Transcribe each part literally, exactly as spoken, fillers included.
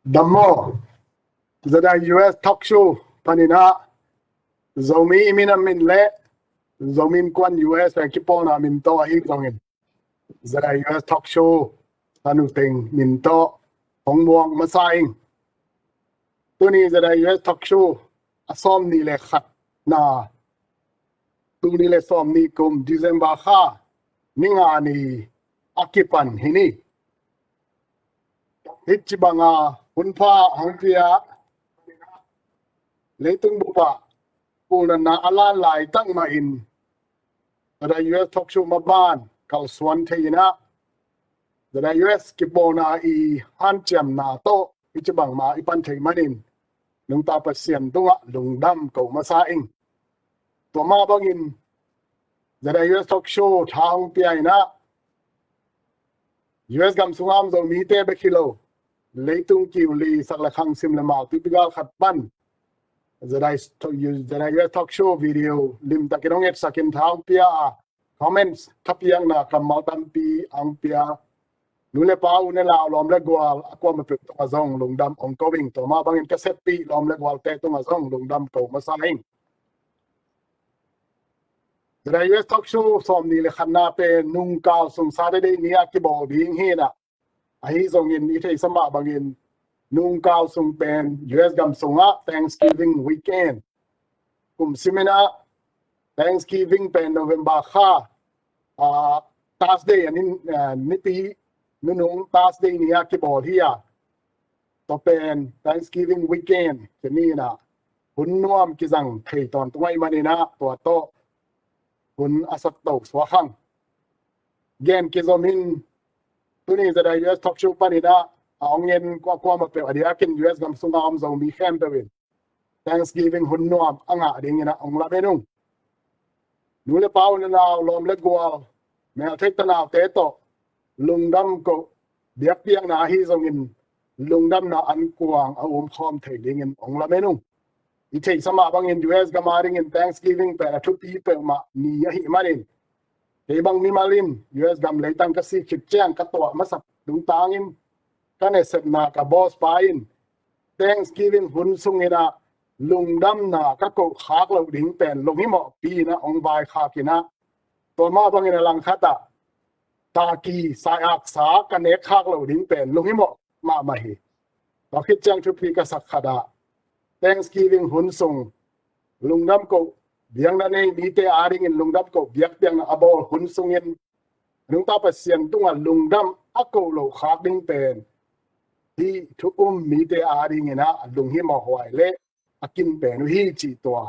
Dam maw? ZIUS Talk Show panin ah Zomi i min a min le Zomi Innkuan US a kipawlna min tawh ahi zongin ZIUS Talk Show tanu teng min tawh hong muang masa ing. Tuni ZIUS Talk Show a sawmnih le khatna, tul nih le sawmnih kum December kha ni nga ni a kipan hi ni. Hih ci banga hunpha hong pia, leitung bupa pulnatna a lan laitak mahin ZIUS Talk Show maban kalsuan thei in ah ZIUS kipawlna i hanciamna tawh hih ci bangma i pan thei manin nungta Pasian tungah lungdam ko masa ing. Tua mah bangin ZIUS Talk Show tha hong pia in ah US gam sunga om Zomite bek hi lo, leitung kiu li sak le khang sim le mal tuipi gal khat pan ZIUS Talk Show video limtakin hong etsakin tha hong pia a, comments thapiakna kammal tampi hong pia nu le pa u ne lau lawm le gual a kuamah peuh tungah zong lungdam hong ko ing. Tua mah bangin ka seppih lawm le gualte tungah zong lungdam ko masa ing. ZIUS Talk Show sawmnih le khatna pen nungkal sung Saturday ni a kibawl ding hi in ah, ahi zongin i theihsa mah bangin nungkal sung pen US gam sungah Thanksgiving weekend, kum sim in ah Thanksgiving pen November kha, ah, Thursday a ni, ah, nipi nunung Thursday ni a kibawl hi a, tua pen Thanksgiving weekend ci ni in ah hun nuam kizang thei tawntung ahih manin ah tua tawh hun a sat to suak hang. Gen kizom in tuni ZIUS Talk Show panin ah a hong en kuakuamah peuh a diakin US gam sunga om Zomi khempeuh in Thanksgiving hun nuam a ngah dingin ah hong lamen ung. Nu le pa u ne lau lawm le gual, melthei tanaute tawh lungdam ko, biakpiakna ahi zongin lungdamna ankuang a umkhawm thei dingin hong lamen ung. I theihsa mah bangin US gam a dingin Thanksgiving pen a thupi peuhmah ni ahih manin, kei bang mimal in US gam leitang ka sih khit ciang ka tuah masak tungtangin ka nasepna ka boss pa in Thanksgiving hun sungin ah lungdamna ka koh khak loh ding pen lunghimawhpi in ah hong vaikhak in ah, tua mah bangin a langkhat ah taki sai-aksa ka nek khak loh ding pen lunghimawh mahmah hi. Tua khit ciang thupi ka sak khat ah Thanksgiving hun sung lungdam koh, biakna nei mite a dingin lungdam koh biakpiakna a bawl hun sungin nungta Pasian tungah lungdam a koh loh khak ding pen hih thu um mite a dingin ah lunghimawh huai le a kin pen uh hi cih tua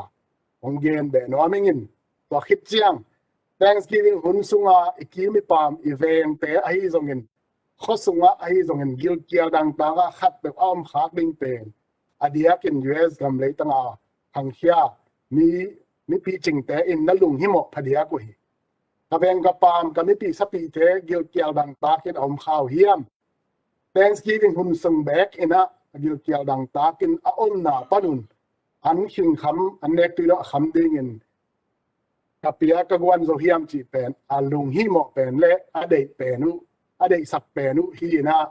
hong gen beh nuam ing in. Tua khit ciang Thanksgiving hun sunga i kim i pam i vengte ahi zongin, khua sungah ahi zongin gilkial dangtak a khat peuh a om khak ding pen a diakin US gam leitang a khangkhia mi, mipi cingte in na lunghimawh phadiak uh hi. Ka veng ka pam ka mipi sapite gilkial dangtak in a om kha uh hiam? Thanksgiving hun sung bek in ah a gilkial dangtak in a omna pan un an khingkham, an nek tui dawh a kham dingin ka pia ka guan zo hiam cih pen a lunghimawh pen le a deih pen uh, a deihsak pen uh hi in ah,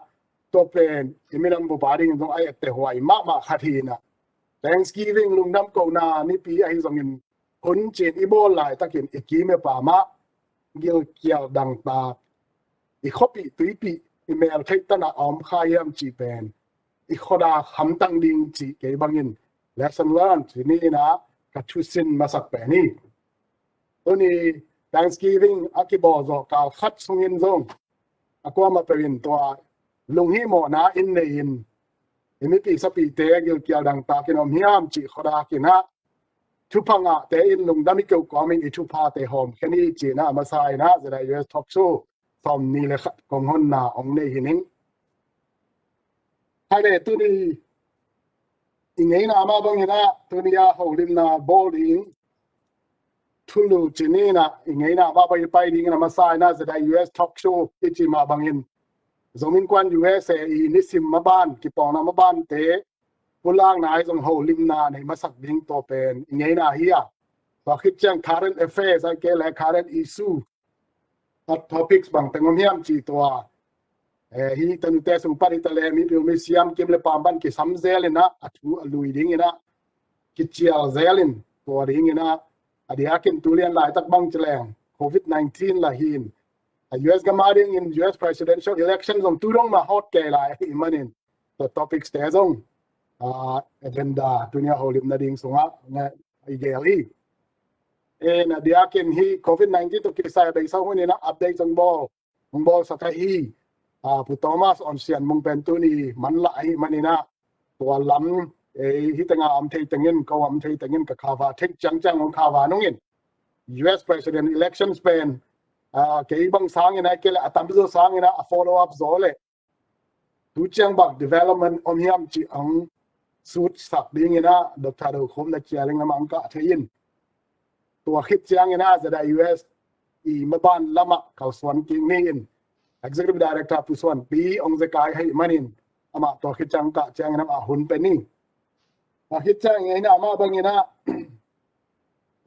tua pen i minam bup a dingin zong a etteh huai mahmah khat hi in ah, Thanksgiving lungdam kohna nipi ahi zongin hun cin i bawl laitakin i kim i pam ah gilkial dangtak, i khuapih tuipih, i meltheih tan ah a om kha hiam cih pen i khuadak hamtang ding cih kei bangin lesson learned ci ni in ah ka thusin masak pen hi. Tuni Thanksgiving a kibawl zawh kal khat sungin zong a kuamah peuh in tua lunghimawhna in nei in i mipi sapite gilkial dangtak in om hiam cih khuadak in ah thupha ngahte in lungdam i keuh kawmin i thuphate hawmkhia ni ci in ah a masa in ah ZIUS Talk Show sawmnih le khat kong honna hong nei hi ning. Hai le tuni i ngeina mah bangin ah tuni a holimna bawl ding thulu ci ni in ah i ngeina mah bang i pai dingin a masa in ah ZIUS Talk Show i ci mah bangin Zomi Innkuan USA i nisim maban, kipawlna mabante pulakna ahi zong holimna nei masak ding tua pen i ngeina hi a. Tua khit ciang current affairs ahih kei le current issue, hot topics bang teng om hiam cih tua Eh, hih tanute sung pan hi ta le, mi pil mi siam kim le pam pan kisam zel in ah, a thu a lui ding in ah, kicial zel in, tua ding in ah, a diakin tu lian laitak bang ci leng, covid nineteen la hi in, a U S gam a ding in U S presidential election zong tu dong mah hot kei lai ahih manin, tua topics te zong, ah, agenda tuni a holimna ding sungah, nga i gel hi. En a diakin hih covid nineteen tawh kisai a beisa hun in ah update zong bawl, hong bawlsak ahi, ah, Pu Thomas On Sian Mung pen tuni manlah ahih manin ah, tua lam, eh, hih tengah om thei tengin, ko om thei tengin ka kha va thei ciangciang hong kha va nungin. U S president elections pen, ah, kei bang sangin ah, kei le a tamzaw sangin ah, a follow up zaw le. Tu ciang bang development om hiam cih hong sutsak ding in ah, Doctor Do Khum na cial in amah hong kah thei in. Tua khit ciangin ah, Z I U S i maban lamah kalsuan kik ni in, Executive Director Pu Suan Pi hong zekai ahih manin, amah tua khit ciang kah ciangin amah hun pe ni. Tua khit ciangin amah bangin ah,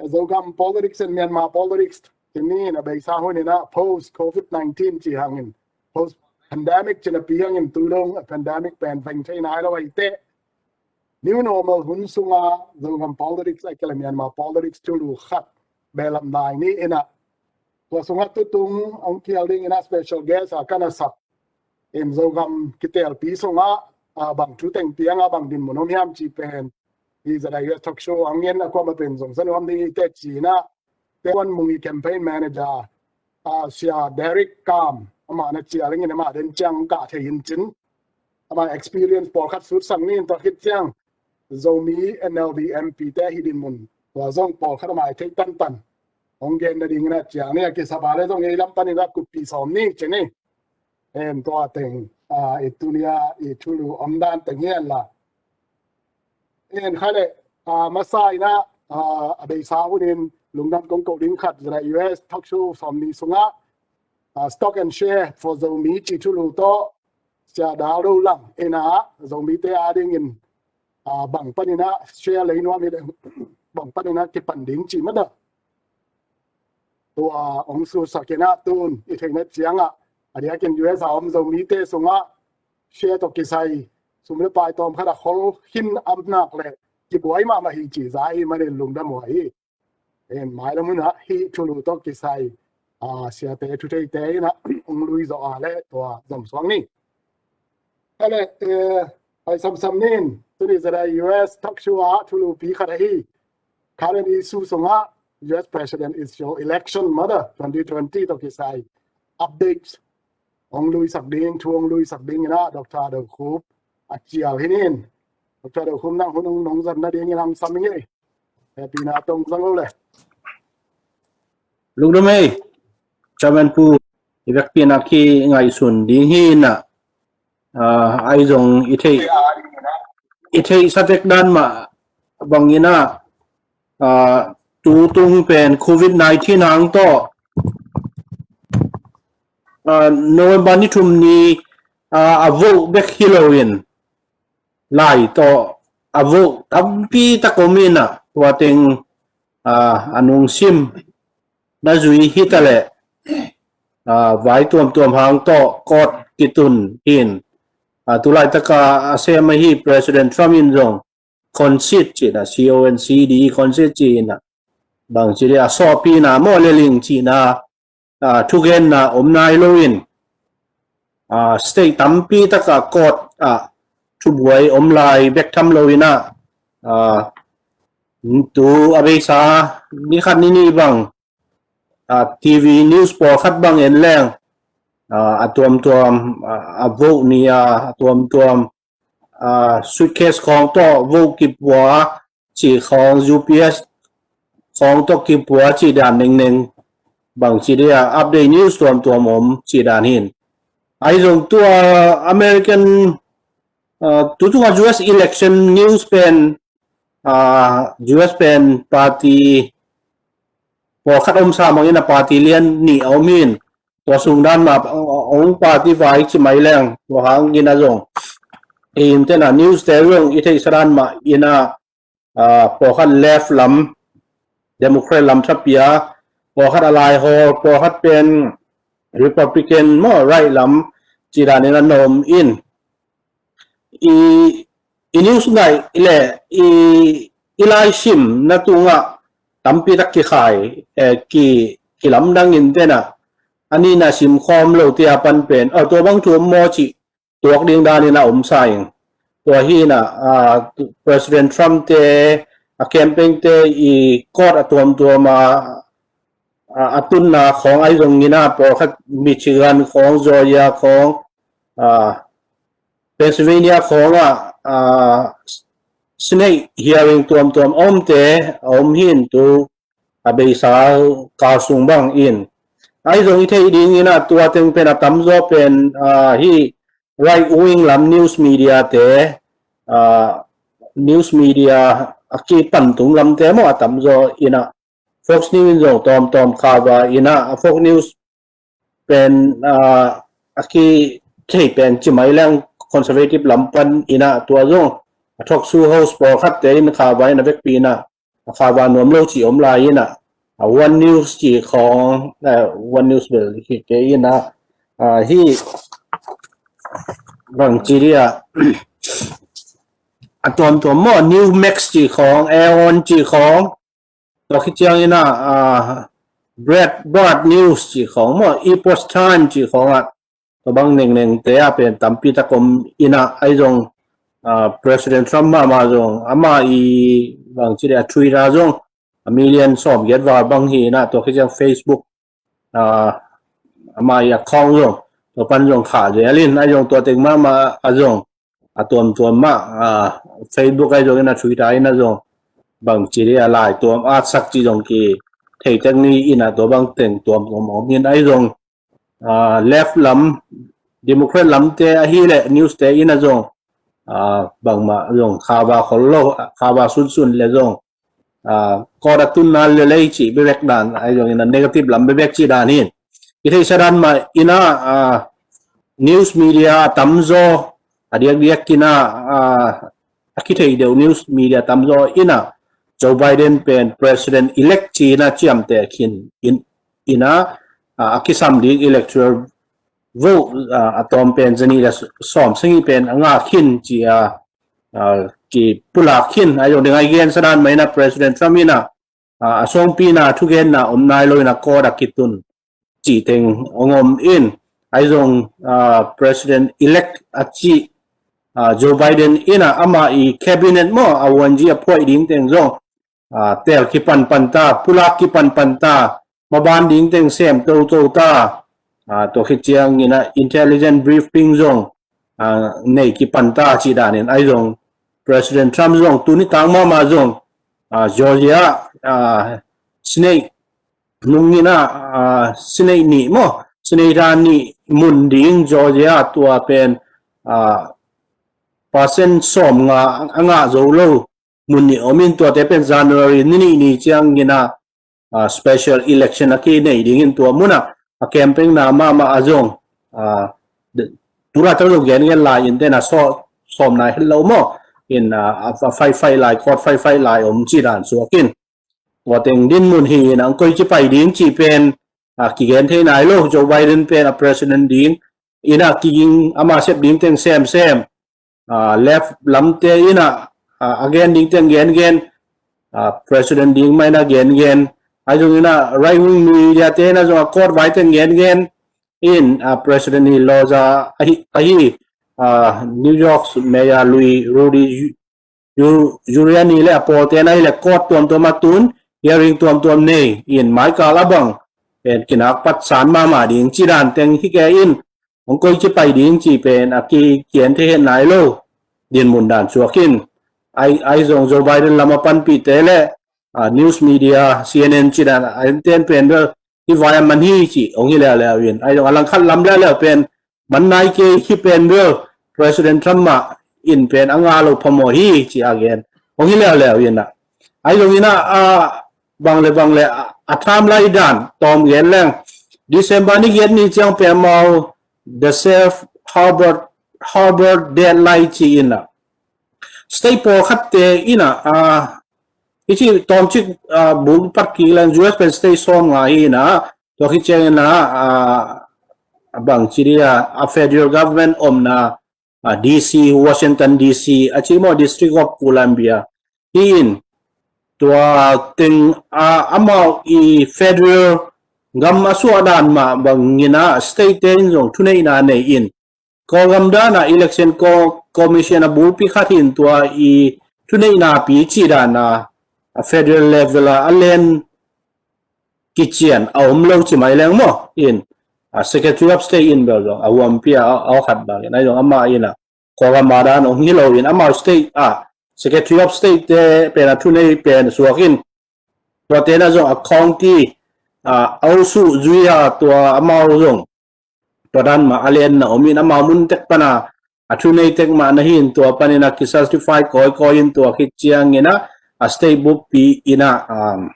Zogam politics and Myanmar politics, ci ni in a beisa hun in ah post covid nineteen ci hangin, post pandemic ci napi hangin tu dong a pandemic pen veng thei nai lo ahih teh, new normal hun sunga Zogam politics a kile Myanmar politics thulu khat behlap nai ni in ah, tua sungah tutung hong kial ding in ah special guest a ka na sak in Zogam kitelpi sungah, ah, bang thu teng piang a bang dinmun om hiam cih pen, i Z I U S talk show hong en a kuamah pen zong sa nuam ding hi teh ci in ah, Tewan Mung i campaign manager, ah, Sia Derek Kam, amah na cial in amah den ciang kah thei in cin. Amah experience pawlkhat sutsak ni in tua khit ciang Zomi N L D M P te hi dinmun tua zong pawlkhat amah i theih tantan hong gen nading in ah cial ni a, kisap a le zong ei lam panin ah kuppih sawm ni ci ni. En tua teng, ah, i tuni a i thulu om dan teng hi en la. En kha le, ah, masa in ah, ah, a beisa hun in lungdam kong ko ding khat Z I U S talk show sawm ni sungah, ah, Stock and Share for Zomi ci thulu tawh Sia Dal Do Lang in ah Zomite a ding in, ah, bang panin ah share lei nuam hi le, bang panin ah kipan ding ci mah ta. Tua hong sutsak in ah tun i theihna ciangah, a diakin U S a om Zomite sungah share tawh kisai sum le pai tawm khat a khol khin a om nak le kibuai mahmah hi ci za ahih manin lungdam huai hi. En mailam hun ah hih thulu tawh kisai, ah, siate thu theite in ah hong lui zawh a le tua zom suak ni. Kha le, eh, pai samsam ni in, tuni Z I U S talk show ah thulupi khat ahi current issue sungah U S presidential election mah ta twenty twenty tawh kisai updates hong luisak ding, thu hong luisak ding in ah Doctor Do Khup a cial hi ni in. Doctor Do Khup nang hun hong nong zat nading in hong sam hi ing ei. Hehpihna tawh zang o le. Lungdam ei, Chairman Pu, i vekpi in ah kingaihsun ding hi in ah, ah, ahi zong i theih, i theihsa vek dan mah bangin ah, ah, tu tung pen covid nineteen hang tawh, ah, November ni thum ni, ah, a vote bek hi lo in, lai tawh a vote tampi tak om in ah, tua teng, ah, a nungsim na zui hi ta leh, ah, vai tuamtuam hang tawh court kitun hi in, ah, tu laitaka a sem ahi President Trump in zong concede cihna, C O N C D E, concede cihna, bangci dia a sawhpihna maw le ling cihna, ah, thugenna om nai lo in, ah, state tampi taka court ah thubuai om lai bek tham lo in ah, ah, tu a beisa ni khat ni nih bang, ah, T V news pawlkhat bang en leng, ah, a tuamtuam, ah, a vote ni a, a tuamtuam, ah, suitcase khawng tawh vote kipua cih khawng, U P S khawng tawh kipua cih dan nengneng, bangci dia update news tuamtuam om cih dan hi in. Ahi zong tua American, ah, tu tunga U S election news pen, ah, U S pen party pawlkhat om sa mangin a party lian nih a om hi in, tua sung dan mah, ong party vai ci mai leng, tua hangin a zong, ei in tena news te zong i theihsa dan mah in a, ah, pawlkhat left lam, Democrat lam tha pia, pawlkhat a laihawl, pawlkhat pen Republican maw, right lam, ci danin a na om in, i, i news ngaih le i, i laisim na tungah tampi tak kikhai, eh, ki, kilamdang in tena, a nina simkhawm lo te a pan pen, oh, tua bang thu om maw cih tuak ding danin a om sa ing. Tua hi na, ah, President Trump te, a campaign te i court a tuamtuam a, a, a tunna khawng ahi zongin a pawlkhat Michigan khawng, Georgia khawng, ah, Pennsylvania khawng ah, ah, Senate hearing tuamtuam a omte a om hi in tu a beisa kal sung bang in. Ahi zong i theih dingin a tua teng pen a tamzaw pen, ah, hi right wing lam news media te, ah, news media a kipan tung lamte maw a tamzaw in a Fox News in zong tawmtawm kha va in a Fox News pen, ah, a kithei pen ci mai leng conservative lam pan in a tua zong a talk show host pawlkhat te in kha va in a vekpi in a a kha va nuam lo ci om lai in a, a One News ci khawng, eh, One News bel hi te in a, ah, hi bang ci dia a tuamtuam maw Newsmax ci khawng, Aeon ci khawng, tua khit ciangin a, ah, Breitbart News ci khawng maw, Epoch Times ci khawng ah tua bang nengneng te a pen tampi tak om in a ahi zong, ah, President Trump mahmah zong ama i bang ci dia Twitter zong a million sawm giat val bang hi in a tua khit ciang Facebook, ah, ama i account zong tua pan zong kha zel in ahi zong tua teng mahmah a zong a tuamtuam mah, ah, Facebook ahi zongin a Twitter in a zong bang ci dia lai tuam atsak ci zong kithei tek ni in a tua bang teng tuamtuam om in ahi zong, ah, left lam, Democrat lam te ahi le news te in a zong, ah, bangmah zong kha va khol lo, kha va sunsun le zong, ah, court a tunna le lei ci bebek dan ahi zongin a negative lam bebek ci dan hi in. I theihsa dan mah in a, ah, news media a tamzaw a diakdiak in a, ah, a kithei deuh news media tamzaw in a Joe Biden pen President elect ci in a ciamteh khin in, in a, ah, a kisam ding electoral vote, ah, a tawm pen zanih le sawm sagih pen a ngah khin ci a, ah, kipulak khin ahi zong ding a i gensa dan mah in a President Trump in a, ah, a sawngpi na thugenna om nai lo in a court a kitun cih teng hong om in ahi zong, ah, President elect a cih, ah, Joe Biden in a ama i cabinet maw a uanzi a phuaih ding teng zong, ah, tel kipanpan ta, pulak kipanpan ta, maban ding teng sem toto ta, ah, tua khit ciangin a intelligence briefing zong, ah, nei kipan ta cih danin ahi zong President Trump zong tuni tang mahmah zong, ah, Georgia, ah, Senate nungin a, ah, Senate nih maw, Senate nih mun ding Georgia tua pen, ah, percent sawm nga a ngah zo lo mun nih om in tuate pen January ni nih ni ciangin a, ah, special election a kinei dingin tua munah a campaign na mahmah a zong, ah, tura tak zong gen gen lai in tena sawm nai het lo maw in, ah, a fight fight lai, court fight fight lai om ci dan suak in. Tua teng dinmun hi in a hong koi ci pai ding ci pen, ah, kigen thei nai lo, Joe Biden pen a president ding in a kiging ama sep ding teng semsem, ah, left lamte in a, ah, a gen ding teng gengen, ah, president ding mah in a gengen, ahi zongin a right wing media te in a zong a court vai teng gengen in, ah, president hi lawza ahi, ahi, ah, New York mayor lui Rudy Giuliani le a pawlte in ahi le court tuamtuam a tun, hearing tuamtuam nei in maikal a bang pen kinak patsan mahmah ding ci dan teng hi kei in hong koi ci pai ding ci pen a kikian thei het nai lo dinmun dan suak in. Ahi, ahi zong Joe Biden lam a panpihte le, ah, news media, C N N ci dan a en ten pen bel hi vai a man hi ci hong hi leuleu in ahi zong a langkhat lam leuleu pen man nai kei hi pen bel President Trump mah in pen a ngah lo phamawh hi ci a gen hong hi leuleu in a. Ahi zongin a, ah, bang le bang le a, a timeline dan tawm gen leng December ni giat ni ciang pen amau the safe harbor, harbor deadline ci in a state pawlkhatte in a, ah, i ci tawmcik, ah, bul pat kik leng U S pen state sawm nga hi in a, tua khit ciangin a, ah, bang ci dia, a federal government omna, a, D C, Washington D C a ci maw, District of Columbia hi in, tua teng a, amau i federal gam a suah dan mah bangin a state te in zong thuneihna nei in, Kawlgam dan a election commission a bulpi khat hi in, tua i thuneihna pi ci dan a, a federal level a a len kician a om lo ci mai leng maw in, a Secretary of State in bel zong a huampi a, a khat bangin ai zong amah in a Kawlgam a dan ong hi lo in, amau state a Secretary of State te pen a thunei pen suak in, tua tena zong a county a, a usuh zui a, tua amau zong tua dan mah a lenna om in, amau mun tek pana a thunei tek mah na hi in, tua panin a ki certify kawikawi in, tua khit ciangin a, a state buppi in a, um,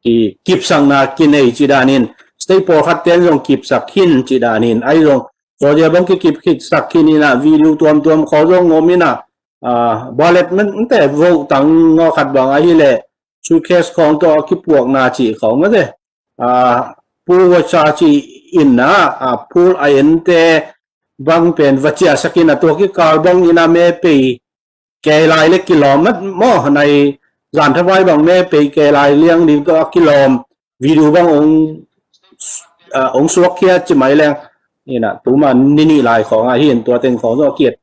i kipsakna kinei ci danin, state pawlkhat ten zong kipsak khin ci danin, ai zong Georgia bang kikip khitsak khin in a, video tuamtuam khaw zong om in a, a, ballot man te vote tang ngaw khat bang ahileh suitcase khawng tawh a kipuakna cih khawng mate, a, pulwacha cih in a, a, pul a ente bang pen va ciahsak in a, tua kikal bang in a me pei kei lai le kilawm mat maw, nai zan thavai bang me pei kei lai liang ding tawh a kilawm video bang ong, a, ong suakkhia ci mai leng. In a, tuma ni nih lai khawng a hi in, tua teng khawng zong a kiat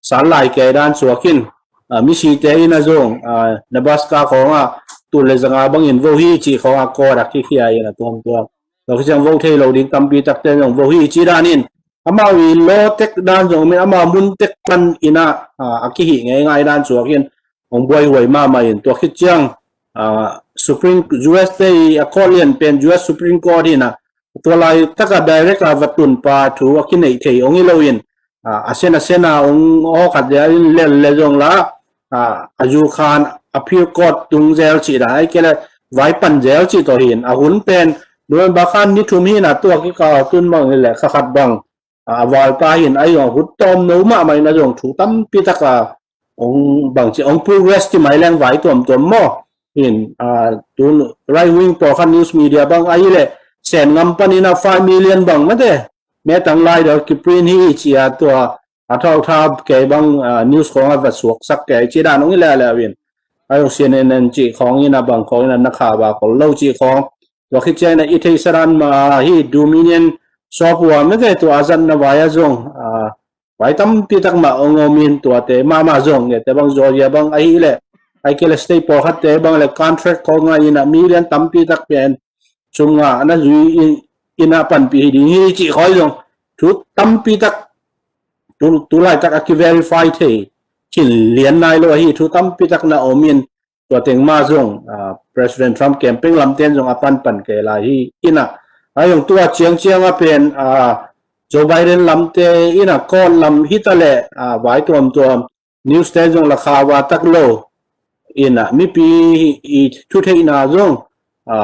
san lai kei dan suak in, a, misite in a zong, a, Nebraska khawng a tul le zanga bangin vo hi ci khawng a kawdak kikhia in a tuamtuam. Tua khit ciang vo thei lo ding tampi takte zong vo hi ci danin, amau i law tek dan zong om in, amau mun tek pan in a, a, a kihih ngeingai dan suak in, ong buaihuai mahmah in, tua khit ciang, a, Supreme, U S te i a court lian pen U S Supreme Court in a, tua laitaka direct a va tun pa thu a kineih thei ong hi lo in, a, a sen a sen a ong aw khat dia in lel le zong la, a, a zu khan appeal court tung zel cih dan, ai kei le vai pan zel cih tawh hi in, a hun pen November khan ni thum hi in a, tua kikal tun bang hi le kha khat bang, a, a valpa hi in, ai zong hut tawm no mahmah in a zong thu tampi tak a ong bang ci, ong progress ci mai leng vai tuamtuam maw. In, a, tu right wing pawlkhat news media bang ahileh Sengam pan in a five million bang mate, metang lai deuh kiprint hi ci a, tua a thau thap kei bang, a, news khawng a va suaksak kei ci dan ong hi leuleu in. Ai zong C N N cih khawng in a bang khawng in a na kha va khol lo cih khawng. Tua khit ciang in a i theihsa dan mah hi, Dominion software mate, tua a zatna vai a zong, a, vai tampi tak mah ong om in, tuate mahmah zong, nge te bang Georgia bang ahileh, ai kei le state pawlkhatte bang le contract khawng a in a million tampi tak pen sum nga a na zui in, in a panpih hi ding hi cih khawng zong thu tampi tak tu, tu laitak a ki verify thei khin lian nai lo ahi, thu tampi tak na om in, tua teng mah zong, a, President Trump campaign lamten zong a panpan kei lai hi in a, ai zong tua ciangciang a pen, a, Joe Biden lamte in a court lam hi ta leh, a, vai tuamtuam news te zong la kha va tak lo in a, mipi i thutheihna zong, a,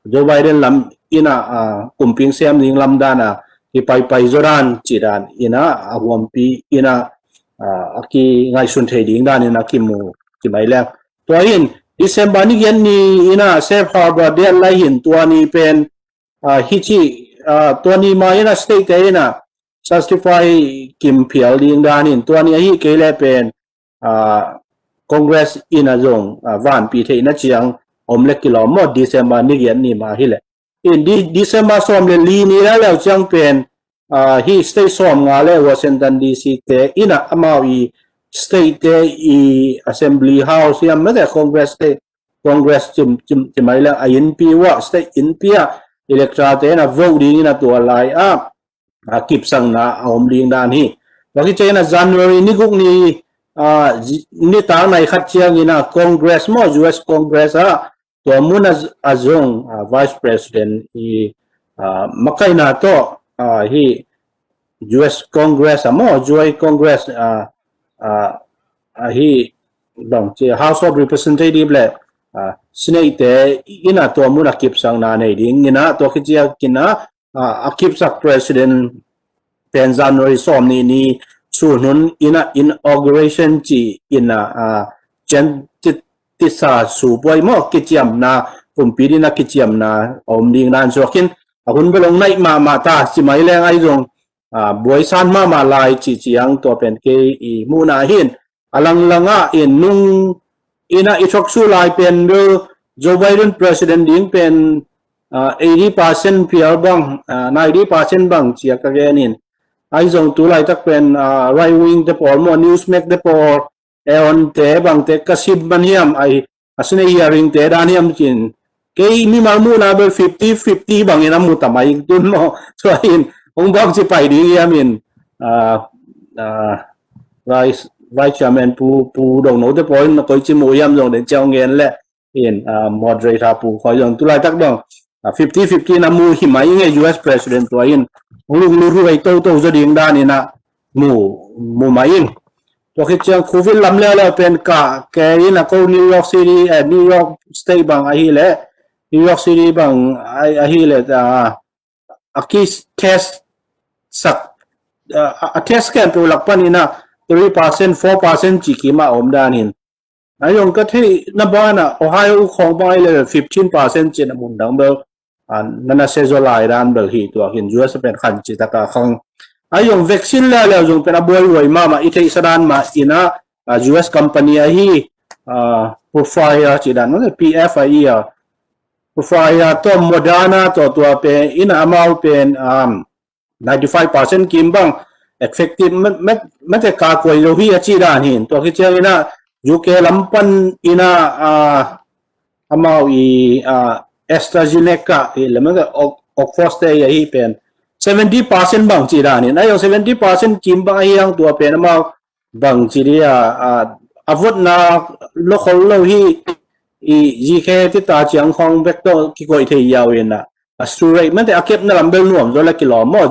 Joe Biden lam in a, a, kumping siam ding lam dan a ki paipai zaw dan ci dan in a, a huampi in a, a, a ki ngaihsun thei ding dan in a kimu ci mai leng. Tua in December ni giat ni in a, Safe Harbor deadline hi in, tua ni pen, a, hi ci, a, tua ni ma in a state te in a certify kim phial ding dan in, tua ni ahi kei le pen, a, Congress in a zong, a, vanpi theihna ciang om le kilawm maw, December ni giat ni ma hi le. In Di-, December sawm le li ni leuleu ciang pen, a, hi state sawm nga le Washington D C te in a, amau i state te i Assembly House hiam mate, Congress te, Congress ci, ci, ci mai leng a innpi uh a, state innpi a elector te in a vote ding in a tua lai a, a, kipsakna a om ding dan hi. Tua khit ciang in a January ni guk ni, a, zi-, nitak nai khat ciang in a Congress maw, U S Congress a, tua mun a, a zong, a, Vice President i, a, makaihna tawh, a, hi U S Congress a maw, U S Congress, a, a, a hi bang ci, House of Representative le, a, Senate te in a tua mun a kipsakna nei ding in a, tua khit ciang in a, a, a kipsak President pen January sawm nih ni sun hun in a inauguration ci in a, a, cian ti, tisa supuai maw, kiciamna, kumpi ding a kiciamna om ding dan suak in, a hun bel hong naih mahmah ta ci mai leng ahi zong, ah, buaisan mahmah lai ci ciang tua pen kei i muhna hin a langlangah in nung inah i thoksuh lai pen bel Joe Biden president ding pen, ah, eighty percent phial bang, ah, ninety percent bang cia ka gen in. Ahi zong tu laitak pen, ah, right wing te pawl maw, Newsmax te pawl, Aeon te bangte ka sim man hiam, ai, a sine hearing te dan hiam cin. Kei mimal muhna bel fifty fifty bangin a mu ta mai tun maw. Tua in hong bang ci pai ding hiam in, ah, ah, Vice, Vice Chairman Pu, Pu Dong No te pawl in koi ci mu hiam zong den ciang ngen le in, ah, moderator Pu koi zong tu laitak dong, ah, fifty fifty na mu hi mai nge U S president tua in hong lunglut huai toto zaw ding dan inah mu, mu mai in. Tua khit ciang covid lam leuleu pen ka ke in a ko New York City, eh, New York State bang ahi le, New York City bang ahi, ahi le, ah, a ki test sak, ah, a test khempeuh lak pan inah three percent, four percent ci kima om dan in. Ahi zong ka theihna banah Ohio khawng bang ahi le fifteen percent cin a mun dang bel, ah, na na se zaw lai dan bel hi tua hin U S pen khan ci taka khang. Ahi zong vaccine leuleu zong pen a buai huai mahmah i theihsa dan mah inah, ah, U S company ahi, ah, Pfizer ci dan, P F I E R. Pfizer tawh Moderna tawh tua pen inah amau pen, um, ninety five percent kim bang effective met, met, mete ka kuai lo hi a ci dan hin. Tua khit ciang inah U K lam pan inah, ah, amau i, ah, AstraZeneca i le mete Ox-, Oxford te ahi pen seventy percent bang ci dan hin. Ahi zong seventy percent kim bang ahi ang tua pen amau bang ci dia, ah, a votna lo khol lo hi i zikhe ti ta ciang khawng bek tawh kikoih thei yau inah. A straight mete a kepna lam bel nuam zaw le kilawm maw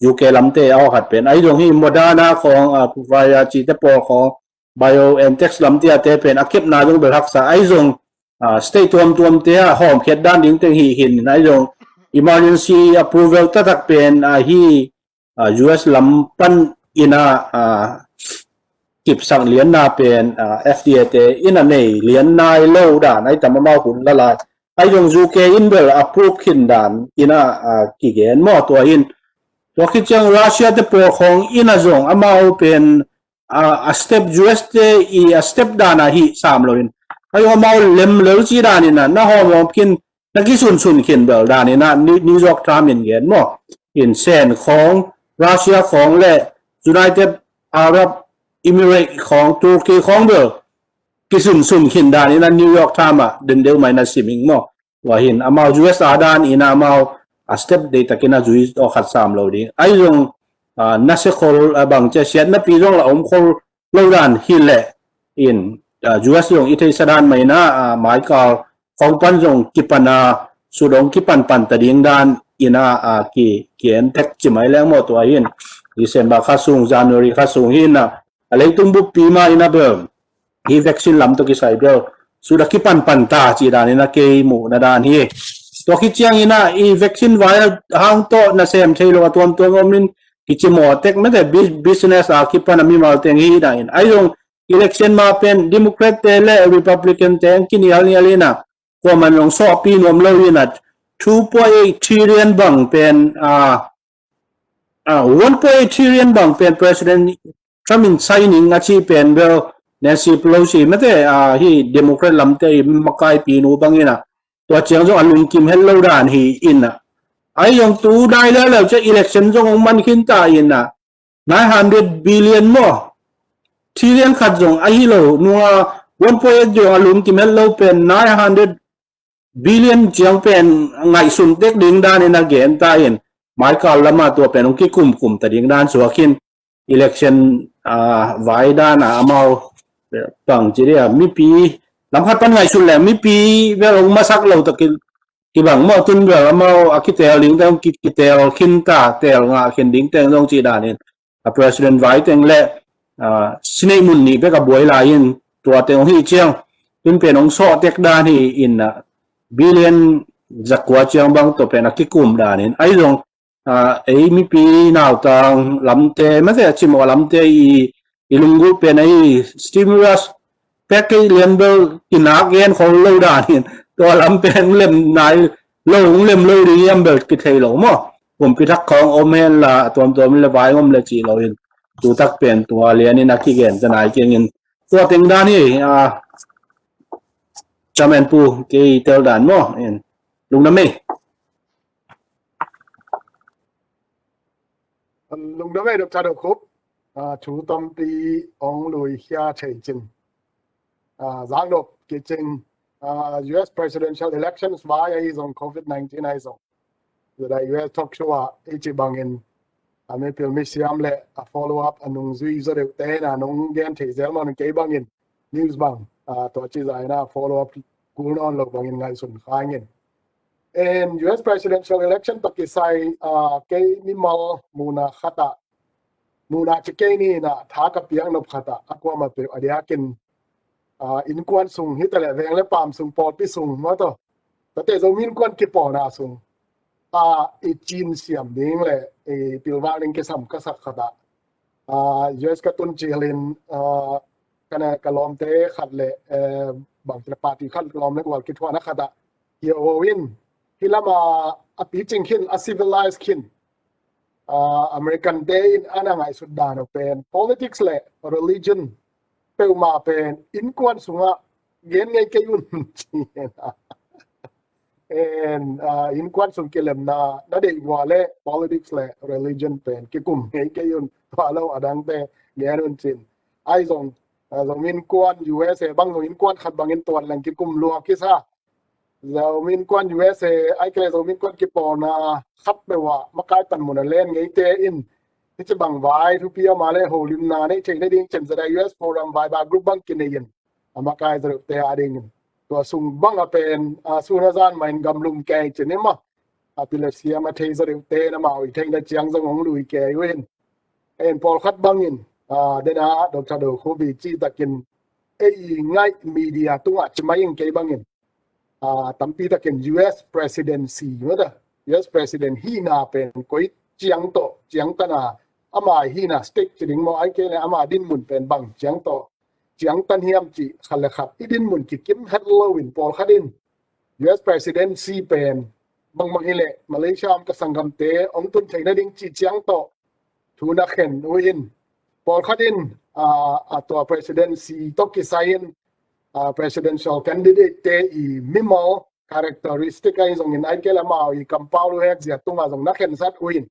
U K lamte a awkhat pen. Ahi zong hi Moderna khawng, ah, Pfizer ci te pawl khawng, BioNTech lamte a te pen a kepna zong bel haksa. Ahi zong, ah, state tuamtuamte a hawmkhiat dan ding teng hi hin. Ahi zong emergency approval taktak pen, ah, hi, ah, U S lam pan inah, ah, kipsak lianna pen, ah, F D A te inah nei lian nai lo dan ahi tam amau hun la lai. Ahi zong U K in bel approve khin dan inah, ah, kigen maw tua in. Tua khit ciang Russia te pawl khawng inah zong amau pen, ah, a step U S te i a step dan ahi sam lo in. Ahi zong amau lem lo ci dan inah na hawmhawm khin na kisunsun khin bel dan inah New, New York Times in gen maw. In Sen khawng, Russia khawng le United Arab Emirates khawng, Turkey khawng bel kisunsun khin dan inah New York Times ah den deuh mai na siming maw. Tua hin amau U S a dan inah amau a step deitakin a zui awkhat sam lo ding. Ahi zong, ah, na se khol, ah, bang cia siatna pi zong la om khol lo dan hi le in, ah, U S zong i theihsa dan mai inah, ah, maikal khawng pan zong kipan a, sut hong kipanpan ta ding dan inah, ah, ki, ki en tek ci mai leng maw tua hin. December kha sung, January kha sung hi inah, a leitung buppi mah inah bel hi vaccine lam tawh kisai bel sut a kipanpan ta ci dan inah kei muhna dan hi. Tua khit ciang inah i vaccine vai hang tawh nasem thei lo a tuamtuam om in kicimawh tek mete bus-, business a kipan a mimal teng hi dan in. Ahi zong election ma pen Democrat te le Republican te ang kinial nial inah kuaman zong sawhpi nuam lo inah two point eight trillion bang pen, ah, ah, one point eight trillion bang pen President Trump in signing a ci pen bel Nancy Pelosi mete, ah, hi Democrat lamte i makaipi nu bang inah tua ciang zong a lungkim het lo dan hi inah. Ahi zong tu nai leuleu ciang election zong hong man khin ta inah nine hundred billion maw. Trillion khat zong ahi lo nunga one point eight zong a lungkim het lo pen nine hundred billion ciang pen ngaihsun tek ding dan inah gen ta in. Maikal lamah tua pen hong kikumkum ta ding dan suak in election, ah, vai dan a amau, eh, bang ci dia mipi lam khat pan ngaihsun le mipi bel hong masak lo ta ki, kibang maw tun bel amau a kitel ding teng ki, kitel khin ta, tel ngah khin ding teng zong ci dan in. A president vai teng le, ah, sineih mun nih bek a buai lai in tua teng hong hi ciang tun pen hong sawh tek dan hi inah billion zakua ciang bang tua pen a kikum dan in. Ahi zong, ah, ei mipi nautang lamte mate a cimawh lamte i, i lunggulh pen ahi stimulus package lian bel kinak gen khol lo dan in tua lam pen lem nai lo hong lem lo ding hiam bel kithei lo maw. Kumpi thak khawng om hen la, a tuamtuam le vai om le cih lo in, tu tak pen tua lian in a kigen ka nai keng in. Tua teng dan hi, a, Chairman Pu, kei tel dan maw, in. Lungdam ei. Lungdam ei, Doctor Do Khup. A, thu tampi hong lui khia thei cin. A, zang dop kicing, a, U S presidential elections vai ahi zong, covid nineteen ahi zong. Zada U S talk show ah i ci bangin, a, mipil misiam le a follow up a nungzui zaw deuh te na nung gen thei zel maw, nung kei bangin news bang, a, tua ci zai na follow up kul nawn lo bangin ngaihsun kha ing in. En U S presidential election tawh kisai, a, kei mimal muna khat ah, muna ci kei ni na tha ka piak nop khat ah, a kuamah peuh a diakin, a, innkuan sung hi ta leh veng le paam sung, pawlpi sung maw tawh, tate Zomi innkuan kipawlna sung, a, i cin siam ding le i pilvang ding kisam ka sak khat ah, a, U S ka tun cil in, a, ka na ka lawmte khat le, eh, bangte party khat lawm le gual kithuahna khat ah, hi aw in, hi lam ah a picing khin, a civilize khin, a, American te in a na ngaihsut dan uh pen politics le religion peuhmah pen innkuan sungah gen ngei kei un ci. En, a, innkuan sung kilemna na deih vua le politics le religion pen kikum ngei kei un, tua lo a dangte gen un cin. Ahi zong, a, Zomi innkuan U S A bang, Zomi innkuan khat bangin tuat leng kikum lua kisa. Zomi innkuan U S A, ai kei le Zomi innkuan kipawlna khat peuh ah makai panmun a len ngeite in, hi ci bang vai thupi a ma le holimna nei thei nading cen zada U S Forum vai ba group bang kinei in, a makai zaw deuh te a ding in. Tua sung bang a pen, a, sun a zan mah in gamlum kei cin i mah. A pil a siam a thei zaw deuh te na mau i theihna ciang zong hong lui kei uh in. En pawlkhat bangin, a, dena Doctor Do Khup i ci takin, ei i ngaih media tungah ci mai ing kei bangin, a, tampi takin U S presidency, mata, U S president hihna pen koi ciang tawh, ciangtan a, ama hihna stake ci ding maw, ai kei le ama dinmun pen bang ciang tawh ciangtan hiam cih khat le khat i dinmun kikim het lo in pawlkhat in U S presidency pen bangbang hi leh Malaysia om ka sanggamte hong tun theih nading cih ciang tawh thu na khen uh in, pawlkhat in, a, a tua presidency tawh kisai in, a, presidential candidate te i mimal characteristic ahi zongin ai kei le amau i kampau luhek zia tungah zong na khensat uh in.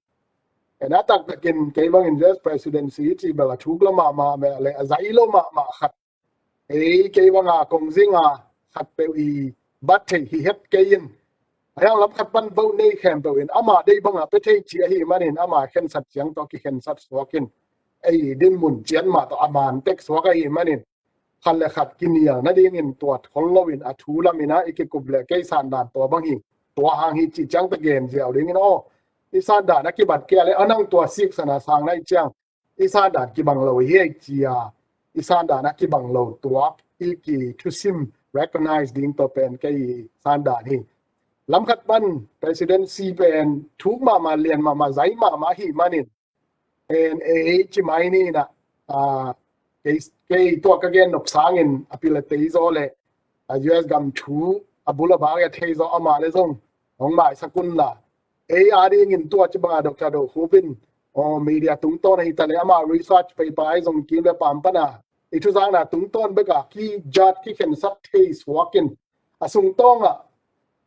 Ena taktakin kei bangin U S presidency i cih bel a thuk lo mahmah le a zai lo mahmah khat, ei kei banga kong zinga khat peuh i bat thei hi het kei in. A hiang lam khat pan vote nei khempeuh in ama deih banga pe thei ci ahi manin ama khensat ciang tawh kikhensat suak in, ei dinmun cian mah tawh a man tek suak ahi manin khat le khat kinial nadingin tua khol loin a thu lamin a i kikup le kei sandan tua bang hi, tua hang hi cih ciang ta gen ziau dingin aw, i sandan a kibat kei a le a nang tua siksana sang na i ciang i sandan kibang lo hi ei cia, i sandan a kibang lo tuak i kithusim recognize ding tawh pen kei i sandan hi. Lam khat pan presidency pen thuk mahmah, lian mahmah, zai mahmah hi manin, en ei ci mai ni na, a, kei, kei tua ka gen nop sangin a pil a tei zaw le, a, U S gam thu a bul a bang a thei zaw ama le zong hong maisak un la. Ei a dingin tua ci banga Doctor Do Khup in, aw, media tungtawn ahi ta le ama research paper ahi zong kim le pam pana i thuzakna tungtawn beka kijat kikhensat thei suak in, a sungtawngah,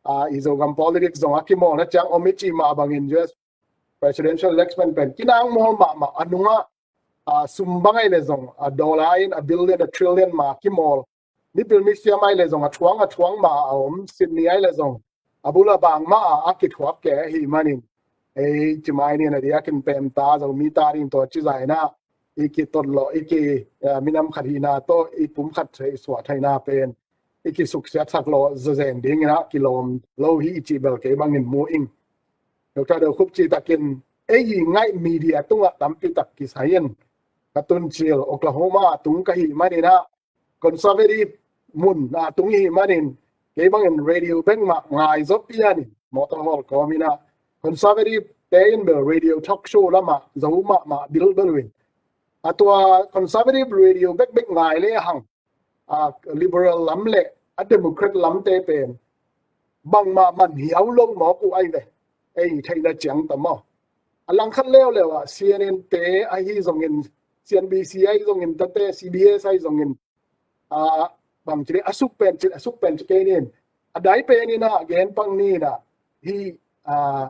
a, i Zogam politics zong a kimawlna ciang om i cih mah bangin U S presidential election pen kinang mawl mahmah a nungah, a, sum bang ahi le zong a dollar in a billion a trillion ma kimawl, mipil misiam ahi le zong a thuang a thuang ma a om, Sydney ahi le zong a bul a bang ma a, a kithuak kei ahi manin, ei ci mai ni na diakin pemta Zomi ta ding tua ci zaina i kitot lawh, i ki, a, minam khat hihna tawh i pum khat thei suah theihna pen i kisuksiat sak lawh zazen dingin a kilawm lo hi i cih bel kei bangin mu ing. Doctor Do Khup ci takin ei i ngaih media tungah tampi tak kisai in, ka tun cil Oklahoma tung ka hih manin a conservative mun a tung i hih manin kei bangin radio bek mah ngai zaw pian in, motor hall kawmin a conservative te in bel radio talk show lamah zo mahmah bilbel uh in, a tua conservative radio bekbek ngai le hang, a, liberal lam le a democrat lamte pen bangmah man hiau lo mawk uh ahi ve. Ei theihna ciang ta maw? A langkhat leuleu ah C N N te ahi zongin, C N B C ahi zongin, tate C B S ahi zongin, a, bang ci le, a suk pen ci, a suk pen ci kei nin, a dai pen in ah gen pang nin ah, hi, a,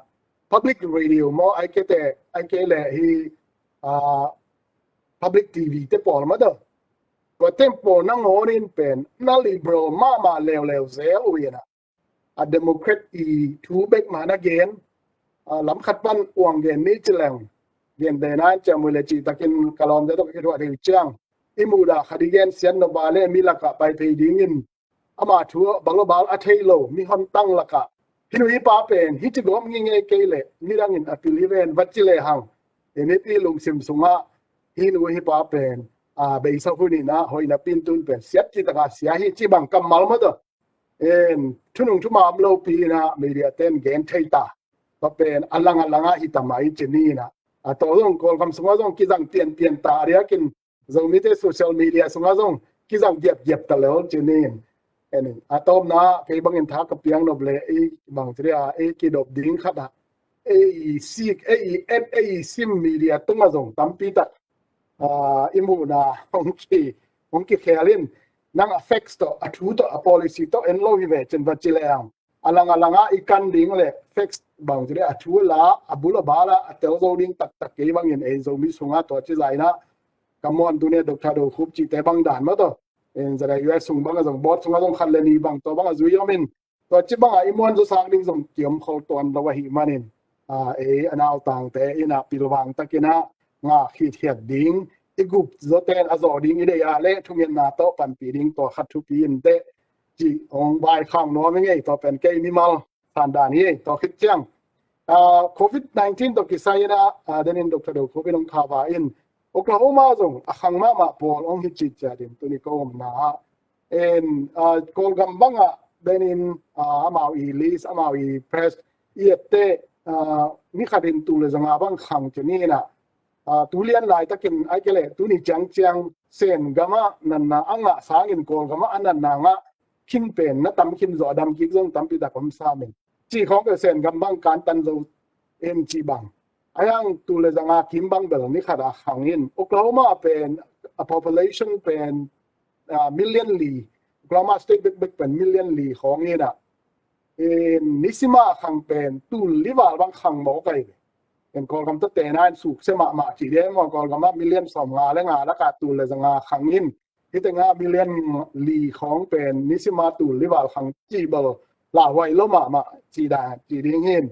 public radio maw, ai kei te, ai kei le hi, a, public T V te pawl mah tawh, tua tempo nangawn in pen na liberal mahmah leuleu zel uh in ah, a Democrat i thu bek mah na gen, a, lam khat pan uang gen ni ci leng, gen te nai ciang mui le cih takin ka lawmte tawh ka kithuah thei uh ciang, i muhdah khat i gensiat nop a le mi lakah pai phei dingin, ama thu bang a bal a thei lo mi hon tang lakah, hi nu hi pa pen hi ci gawm ngingei kei le midangin a pil hi ven va ci le hang, i mipi lungsim sungah hi nu hi pa pen, a, beisa hun in ah hoihna pintun pen siat ci taka sia hi ci bang kammal mah tawh, en, thunung thumam lopi in ah media ten gen thei ta. Tua pen a lang a langah hi ta mai ci ni in ah, a, tua zong Kawlgam sungah zong kizang pianpian ta, a diakin Zomite social media sungah zong kizang giapgiap ta lel ci ni in. En, a tawpna kei bangin tha ka piang nop le, ei bang ci dia, ei kidop ding khat ah, ei sik, ei et, ei sim media tungah zong tampi tak, a, i muhna hong ki, hong kikhel in, nang a facts tawh, a thu tawh, a policy tawh en lo hi ve cin va ci leng, a lang a langah i kan ding le facts bang ci le, a thu la, a bul a bal a, a tel zo ding taktak kei bangin ei Zomi sungah tua ci zaina, ka muan tu ne Doctor Do Khup cihte bang dan mah tawh, en, Z I U S sung bang a zong board sungah zong khat le ni bang tua bang a zui om in, tua ci bangah i muan zawsak ding zong kiom khol tuan lo ahih manin, a, ei a nautangte in ah pilvang takin ah ngah khithiat ding, i gup zawten a zawh ding i deih ah le thungetna tawh panpih ding tua khat thupi in teh cih hong vaikhak nuam i ngei. Tua pen kei mimal sandan hi. Tua khit ciang, a, covid nineteen tawh kisai in ah, a, denin Doctor Do Khup in hong khava in, Oklahoma zong a khang mahmah pawl hong hi citciat in tuni ka omna ah, en, a, Kawlgam bangah denin, a, amau i list, amau i press i etteh, a, ni khatin tul le zanga bang khang ci ni in ah, a, tu lian laitakin ai kei le tuni ciangciang Sen gamah natna a ngah sangin Kawlgamah a natna ngah khin pen na tam khin zawh, a dam kik zong tampi tak om sam in, cih khawng pen Sen gam bang kantan zo in cih bang. A hiang tul le zanga kim bang bel ni khat a khang in, Oklahoma pen a population pen, a, million li, Oklahoma State bekbek pen million li khawng in ah, in nisima khang pen tul li val bang khang mawk ahi ve. In Kawlgam tawh tena in sukse mahmah cih dia maw, Kawlgam ah million sawm nga le nga lakah tul le zanga khang in, hite nga million li khawng pen nisima tul li val khang cih bel lauhuai lo mahmah cih dan cih ding hi in.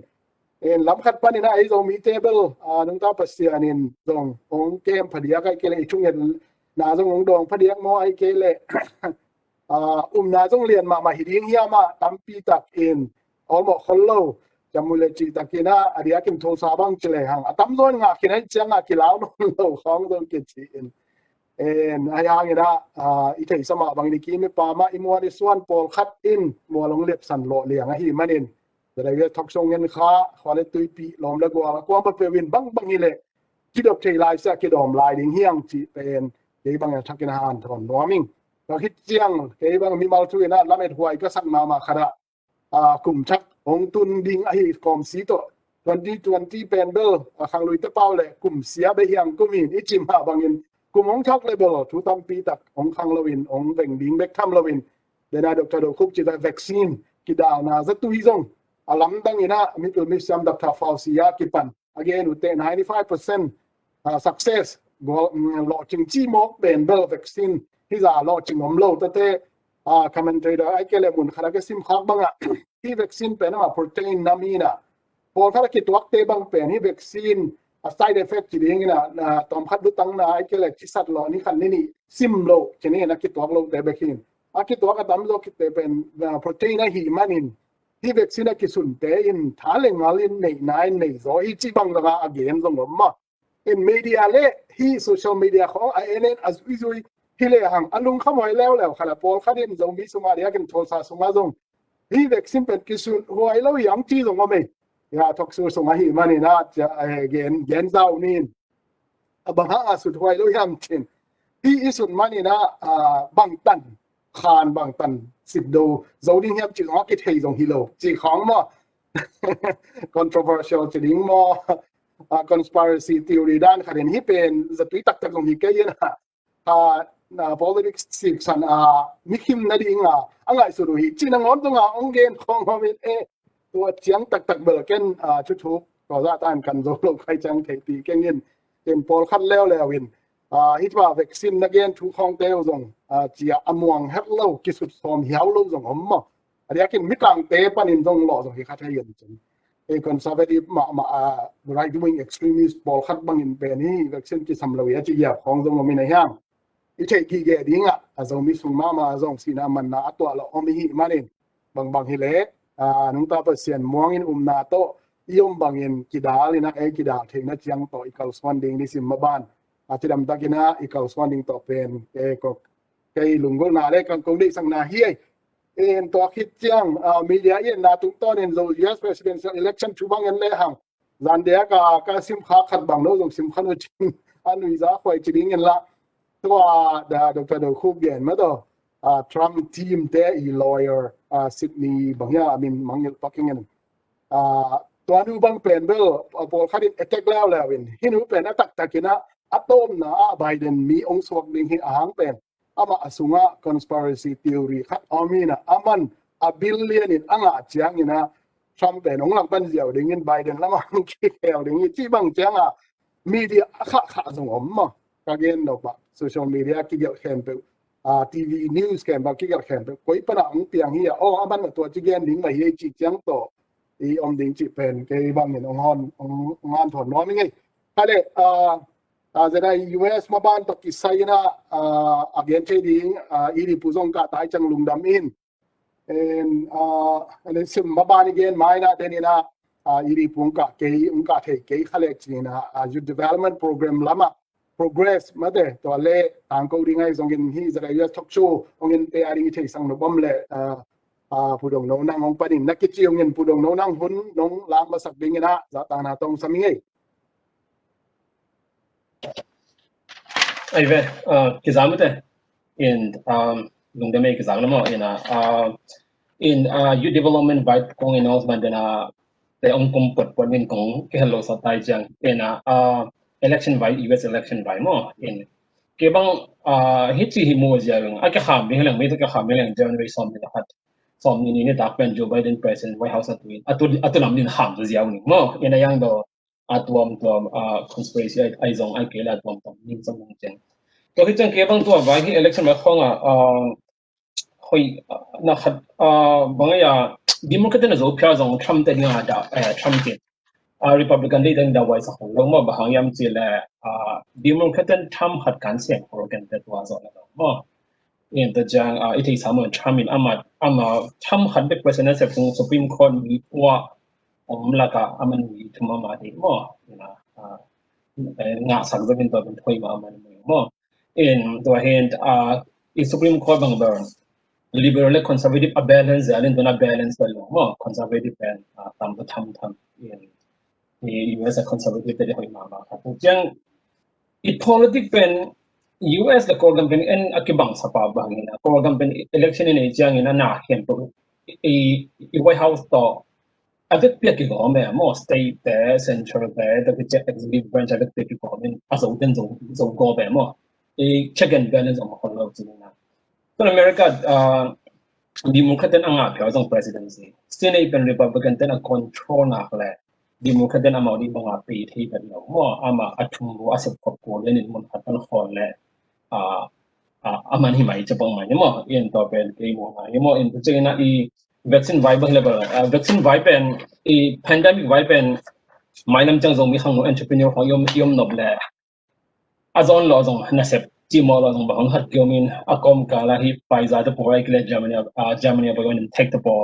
In lam khat panin ah ei Zomite bel, a, nungta Pasian in zong hong kem phadiak ai kei le i thungetna zong hong dawng phadiak maw ai kei le, a, umna zong lian mahmah hi ding hiam ah tampi tak in awlmawh khol lo, ciamui le cih takin ah a diakin Tulsa bang ci le hang a tamzaw in ngah khin ai ciang ah kilau nawn lo khawng zong kici in. En, a hiangin ah, a, i theihsa mah bangin i kim i pam ah i muan i suan pawlkhat in mual hong lepsan lawh liang ahih manin, Zadawi a thawk song ngen kha, khua le tuipi, lawm le gual, a kuama peuh in bangbang hi leh kidop thei lai sia kidawm lai ding hiang cih pen kei bangin a thakin a hanthawn nuam ing. Tua khit ciang kei bang mimal thu in ah lamet huai ka sak mahmah khat ah, a, kum thak hong tun ding ahi kawmsi tawh, twenty twenty pen bel, a, khangluite pau le kum sia beh hiang kum in i cih mah bangin kum hong thak le bel thu tampi tak hong khang loin hong veng ding bek tham loin, dena Doctor Do Khup cih ta vaccine kidalna zatui zong a lamdang in ah mipil misiam Doctor Fauci a kipan a gen uh teh ninety five percent, a, success, gual, mm, lawhcing cih mawk pen bel vaccine hi zah lawhcing om lo tete, a, commentator ai kei le mun khat a ka sim khak bangah hi vaccine pen amah protein nam hi in ah, pawlkhat a kituakte bang pen hi vaccine a side effect ci ding in ah, a, tawmkhat lutangna ai kei le cisat lawh ni khat ni nih sim lo ci ni in a kituak lote bek hi in, a kituak a tamzaw khit te pen, a, protein ahih manin hi vaccine a kisunte in tha le ngal in neihna in nei zaw hi cih bang zanga a gen zong om mah. In media le hi social media khawng a en en a zuizui hi le hang a lungkham huai leuleu khat a pawlkhat in Zomi sungah diakin Tulsa sungah zong hi vaccine pen kisun huai lo hiam ci zong om ei. Ya, thawk sur sung ahih manin ah, cia, eh, gen, gen zau ni in. A bang hang a sut huai lo hiam cin. Hi i sut manin ah, a, bangtan khan bang tan sik do zo ding hiam cih zong a kithei zong hi lo cih khawng maw, controversial ci ding maw, a conspiracy theory dan khat in hih pen zatui taktak zong hi kei in a, a, a politics siksan a mi khim nading a a ngaihsut uh hi cih nangawn zong a hong gen khawng hawm in e, tua ciang taktak bel ken a thuthuk tua zah tan kan zo lo khai ciang thei ti keng in, in pawlkhat leuleu in a hih tua vaccine na gen thu khawngte uh zong a cia a muang het lo kisut sawm hiau lo zong om maw. A diakin mi tangte panin zong lawh zong hi kha thei in cin. E conservative mahmah a right wing extremist pawlkhat bangin pen hi vaccine kisam lo hi a ci giap khawng zong om in a hiang. I theih gige dingah a Zomi sung mahmah a zong sihna manna a tuah lo om i hih manin bangbang hi leh a nungta Pasian muangin umna tawh i om bangin kidal in a ei kidal theihna ciang tawh i kalsuan ding nisim maban a cidamtakin a i kalsuan ding tawh pen e kok kei lunggulhna le kan kong deihsakna hi ei. En tua khit ciang a media i enna tungtawnin zo U S presidential election thu bang en lehang zan dek a ka simkha khat bang lo zong simkha uh cin a nuiza khuai ci dingin la tua da Doctor Do Khup gen ma tawh a Trump team te i lawyer a Sydney bang hiam a min mangngilh pak ing en. A tua nu bang pen bel a pawlkhat in attack leuleu in hih nu pen a taktakin a a tawmna ah Biden mi ong suak ding hi a hang pen amah a sungah conspiracy theory khat a om in a aman a billion in a ngah ciangin a Trump pen hong langpan ziau dingin Biden lamah hong kikhel ding hi cih bang ciangah media a khahkhah zong om maw. Ka gen nop ah social media kigelh khempeuh a T V news khempeuh kigelh khempeuh koi panah hong piang hi a aw aman a tua ci gen ding mah hi ei cih ciang tawh i om ding cih pen kei bangin hong hon hong hanthawn nuam i ngei. Kha le a a zeda U S maban tawh kisai in a a gen thei ding a i dipu zong kah tai ciang lungdam in. En a le sim maban i gen mai na den in a a i dipu hong kah kei hong kah thei kei kha le cin a a youth development program lamah progress mate tua le tangko ding ai zongin hi zeda U S talk show hong in pe a ding i thei sang no bom le a a pudong no nang hong panin na kici hong in pudong no nang hun nong lang masak ding in a zatana tong sam i ngei. Ai ve, uh, kizam ute. In um, lungdam ei kizam lamo in a uh, in uh, youth development vai kong announcement den a te ong kum pot pot min kong kihel lo sa tai ciang in a uh, election vai, U S election vai mo in ke bang uh, hi ci hi mo ziau a ke kham bi heleng mi to ke kham heleng January som ni hat som ni ni tak pen Joe Biden president White House atu in atu atu lam din ham ziau ni mo in a yang do a tuamtuam a conspiracy ai zong ai kei le a tuamtuam ning zong ning ciang. Tua hi ciang kei bang tua vai hi election vai khawngah a hoi na khat a bang ai a Democrat na zo phial zong Trump te ding a da Trump te a Republican te ding da vai sa khong lo ma ba hang yam ci le a Democrat Trump khat kan siam Republican te tua zo na lo ma. In ta jang a i thei sa mo Trump in ama ama Trump khat bek president se phung Supreme Court mi ua om laka aman mi thum ama ding mo na a ngah sak zongin tua pen thoi ma aman mi mo in tua hin a i Supreme Court bang ber liberal le conservative a balance a lin tua na balance lo mo conservative pen a tam tua tham tham in i U S a conservative te hoi ma ma kha ciang i politic pen U S le Kawlgam pen en a kibang sapa bangin a Kawlgam pen election in ei ciangin a na hiam pen i i White House to a vek pia kigawm e mo state te central te te ki check executive branch a vek pia kigawm in a zo den zo zo go be mo i check and balance om khol lo ci na. Kon America uh, Democrat ten a ngah phiau zong presidency Senate pen Republican ten a control nak le Democrat ten amau ding banga pe thei vet lo maw ama a thum bu a sep khop ko le nin mun khat pan khol le a a man hi mai chapang mai ni maw in to pen kei maw mai ni maw in tu cheng na i vaccine vai bang le bang vaccine vai pen i pandemic vai pen mai lam chang zong mi khang no entrepreneur ho yom yom nop le a zon lo zong nasep ci maw lo zong ba hong hat kio min a kom kala hi Pfizer te po ai kile Germany a Germany a ba yon tek te po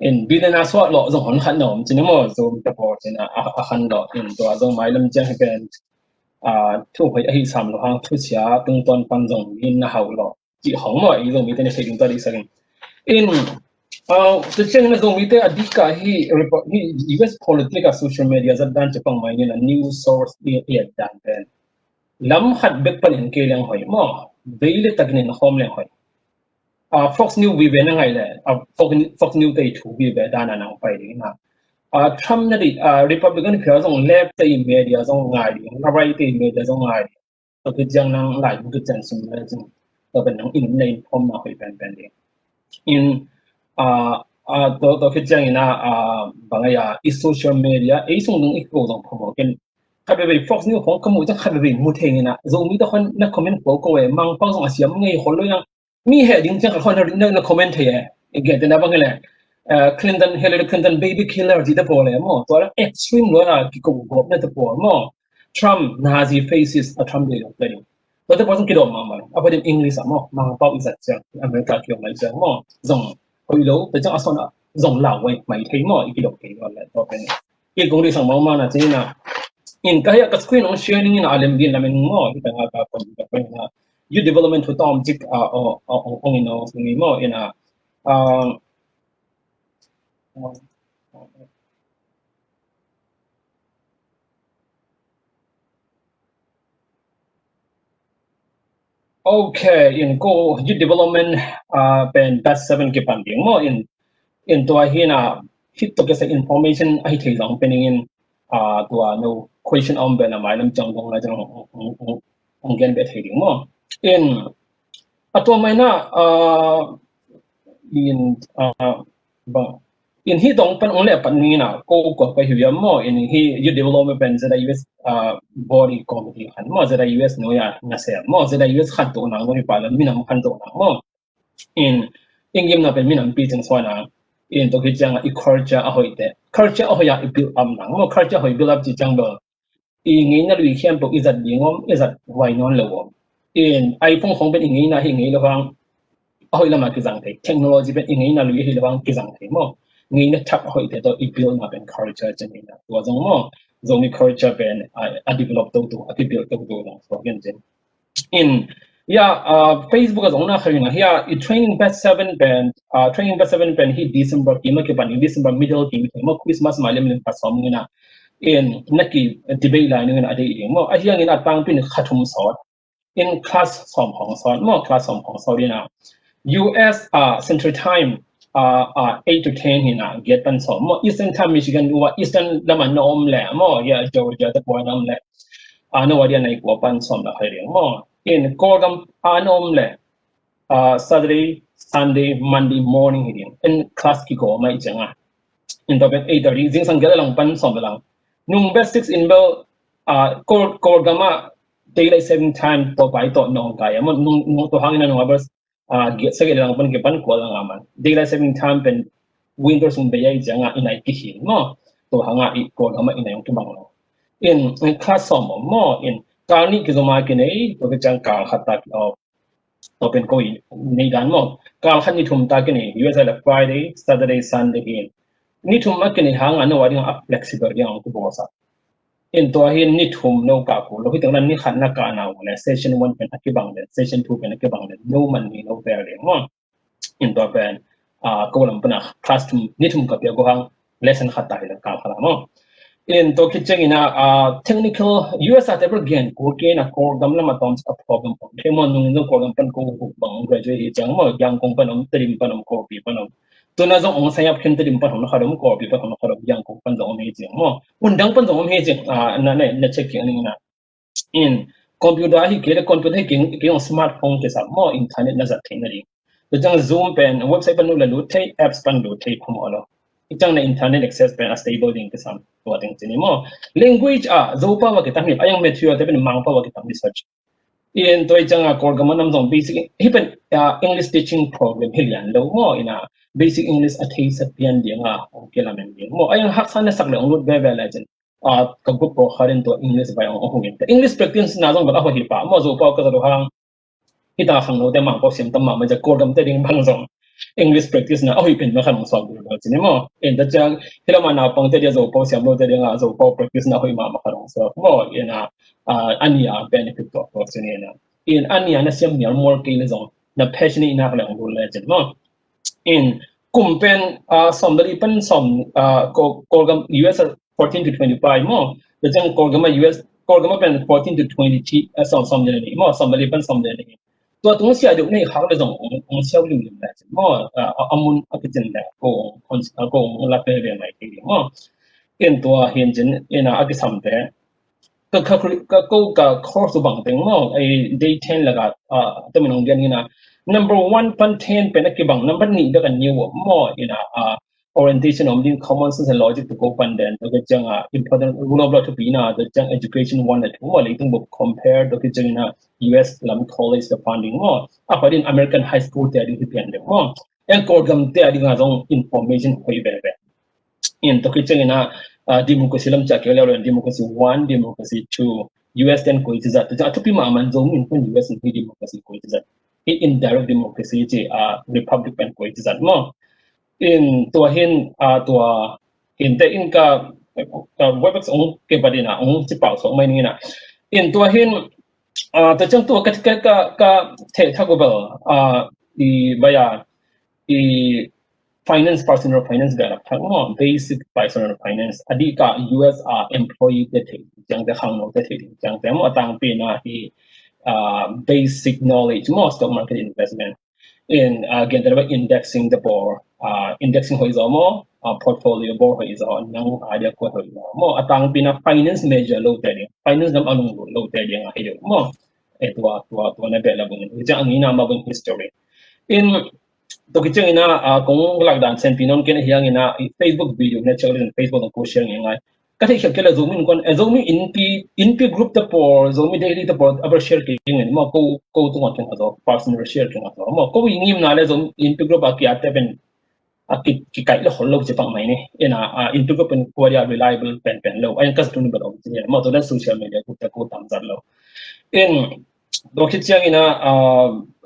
in billionaire suah lo zong hon khat na om cin maw zong te po cin a a khan lo in tua zong mai lam ciang hi pen a thu hoi a hi sam lo hang thu sia tungton pan zong min na hau lo ci hong maw i zong mi te ne thei ding ta di sakin in a te ciang na zong mi te a dika hi report hi U S politic a social media zat dan ci pang mai ni na news source i i dan pen lam khat bek pan in ke leng hoi maw vei le takin in hom leng hoi Fox News vive na ngaih leh, Fox News te i thu vive dan a nang pai ding na. Trump na dih, Republican phial zong, left te i media zong ngai ding, right te i media zong ngai ding. Tua khit ciang nang lai mu khit ciang sum le cin, tua pen nang in na in phom na hoih penpen ding. In tua khit ciang ina, bang a, i social media ei sung dong i ko zong phom ken, khat veve Fox News khong ka mu ciang khat veve mu thei ina, Zomi te khon na comment ko ko e, Mangpau zong a siam ngei khol lo ina, mi heh ding ciang khat khon na comment thei e. I gen te na bang hi le, Clinton, Hillary Clinton baby killer ci te pawl e maw, tua la extreme lo na kiko gawp na te pawl maw, Trump Nazi fascist, a Trump dei lo te ding. Tua te pawl zong kidawm mahmah lo. A pha dim English ah maw, Mangpau i zat ciang, America kiom lai ciang maw, zong hoih lo te ciang a son ah zong lau wai mai thei maw, i kidawm thei lo le tua pen i kong dei sang mahmah na ci na. In ka hia ka screen ong share ning in a lem din lamen maw, hi ta nga ka kon ka pen na youth development thu tom cik a ong in ong sung ni maw, in a Okay, in ko youth development pen batch seven kipan ding maw, in in tua hi na, hit to kesa information ahi thei zong pen in tua no question om pen a mailam ciang dong la ciang ong gen be thei ding maw. In a tua mai na in bang in hi dong pan ong le pan ni na ko ko ka hi maw, in hi youth development pen Z I U S body committee khan maw, Z I U S no ya na se maw, Z I U S khan to na ngori pa la minam khan to na maw. In in gimna pen minam pi cing suan a, in tua khit ciang a i culture a hoih te, culture a hoih a i build up nang maw, culture a hoih build up ci ciang bel i ngeina lui khiam peuh i zat ding om, i zat vai nawn lo om. In iPhone khong pen i ngeina hi ngei lo hang, a hoih lama kizang thei, technology pen i ngeina lui hi lo hang kizang thei maw. Ngeina thak a hoih te tawh i build na pen culture ci ngeina tua zong maw, Zomi culture pen a develop to to, a ki build to to zong tua gen cin. In ya, Facebook a zong na kha ina hia i training batch seven pen, training batch seven pen hi December kima kipan, December middle kima kipan, Christmas ma lem lem ka som ina. In na ki debate lai ning ina a dei ding maw, a hiang ina tang pin kha thum sawt. In class som hong sawt maw, class som hong sawt ina U S a Central Time a eight to ten hi na, giat pan som maw, Eastern Time Michigan ua Eastern lama na om le maw, ya Georgia te pua na om le a na wadia na i kua pan som la khai ding maw. In Kawlgam a na om le Saturday, Sunday, Monday morning hi ding. In class kiko mai ciang a, in tua pen eight thirty zingsang giat a lang pan som la lang. Nung batch six in bel Kawlgam a daylight saving time tua pai tua nong kai a maw, nung tua hang ina nung a bel giat sagih lang pan kipan kua lang a man. Daylight saving time pen winter sung bei ai ciang a ina i kihin maw. Tua hang a i Kawlgam a ina i ong kibang lo. In class som om maw, in kal nih kizom a kinei, tua khit ciang kal khat ta ki off. Tua pen ko i nei dan maw. Kal khat ni thum ta kinei, U S a la Friday, Saturday, Sunday hi. Ni thum a kinei hang a no a ding a flexible ding a ong kibawl sa. In tua hi ni thum no kah kul lo hi teng la ni khat na kah na uh le session one pen a kibang le, session two pen a kibang le, no man ni no vel ding maw. In tua pen ko lam pan a class thum, ni thum ka pia ko hang lesson khat ta hi le kal khat la maw. In tua khit ciang ina technical U S a te bel gen ko ke na Kawlgam lama tom a problem om. Ke maw nung nung Kawlgam pan ko huk bang graduate hi ciang maw, Yangon pan om, Tedim pan om, Kawlpi pan om. Tuna zong ong sayap khin Tedim pan hong na khat om, Kawlpi pan hong na khat om, Yangon pan zong om hi ciang maw. Undang pan zong om hi ciang, na na na check kiang ning na. In computer hi kei le computer hi kei, kei ong smartphone kisam maw, internet na zat theih na ding. Tua ciang Zoom pen website pan lut le lut thei, apps pan lut thei khum aw lo. I ciang na internet access pen a stable ding kisam tua ding ci ni maw. Language a Zopau a kitam hi, a yang material te pen Mangpau a kitam research. In tua i ciang a Kawlgam a nam zong basic hi pen English teaching problem hi lian lo maw, ina basic English a thei sa pian ding a ong kilamen ding maw. A yang haksa na sak le ong lut veve le cin ka group ko khat in tua English vai ong hong in. English practice na zong bel a hoih hi pah maw, Zopau ka zat uh hang. Hi ta khangno te Mangpau siam tam mahmah, Kawlgam te ding bang zong English practice na a hoih pen ma khan ong suak ding lo ci ni maw. In ta ciang hi lama naupang te dia Zopau siam lo te ding a Zopau practice na a hoih mahmah khan ong suak maw. In a a ni a benefit tuak tuak ci ni na. In a ni a na siam mial mual kei le zong na passionate nak le ong dul le cin maw. In kum pen som dali pan som Kawlgam U S fourteen to twenty-five maw. Tua ciang Kawlgam a U S, Kawlgam a pen fourteen to twenty-three, som, som dali maw, som dali pan som dali. Tua tung sia deuh nei khak le zong ong, ong siau limlim le cin maw, a, a, a mun a kicin le ko ong, a, ko ong lak veve mai kei ding maw. In tua hin cin ina a kisamte ka, ka, ka, ko ka course bang teng maw, ei day ten laka, a, tamin ong gen ina number one pan ten pen a kibang, number nih bek a niu maw, ina, a, orientation om ding, common sense and logic to go pan den, to ke ciang a important, rule of law to pi na, to ciang education one le two maw, leitung bup compare, to ke ciang ina U S lam college to pan ding maw, a pa din American high school te a ding hi pian ding maw. En Kawlgam te a ding a zong information hoi veve. In to ke ciang ina, a, democracy lam ciah kei leu leu, democracy one, democracy two, U S ten koi ci zat, to ciang a thupi mahmah in Zomi in kun U S in hi democracy koi ci zat. Hi indirect democracy ci, a, republic pen koi ci zat maw. In tua hin, a, tua hin te in ka, ka WebEx ong ke badina ong ci pau sok mai nina. In tua hin, a, tua ciang tua ka, ka, ka, ka theh thak ubel, a, i baya, i finance, personal finance bela thak maw, basic personal finance. A di ka U S a employee te thei ciang te, khangno te thei ciang te maw, a tangpi na hi, a, basic knowledge maw, stock market investment. In, a, gen te ba indexing te pawl, a, indexing hoi zaw maw, a, portfolio bawl hoi zaw, nang a dia koi hoi zaw maw, a tangpi na finance major lo te ding, finance nam a lunglut lo te ding a hi deuh maw. E tua, tua, tua na beh la bung in, ciang a ngina ma bung history. In, to ke ciang ina, a, kong lak dan sen pi non ken a hiang ina, i Facebook video na ciang Facebook kong ko share ngai ngai. Ka thei khial kei la Zomi in kon, eh, Zomi inpi, inpi group te pawl, Zomi daily te pawl, a ba share kei ngin maw, ko, ko tung a keng a zo, personal share keng a zo maw, ko i ngimna le Zomi inpi group a kia te pen, a ki, ki kai le hol lo ci pang mai ni. Ina, a, inpi group pen ko dia reliable pen pen lo. Ayan ka sa tung ni ba lo ci ni maw, to dan social media group te ko tam zat lo. In, Tua khit ciangin a, a,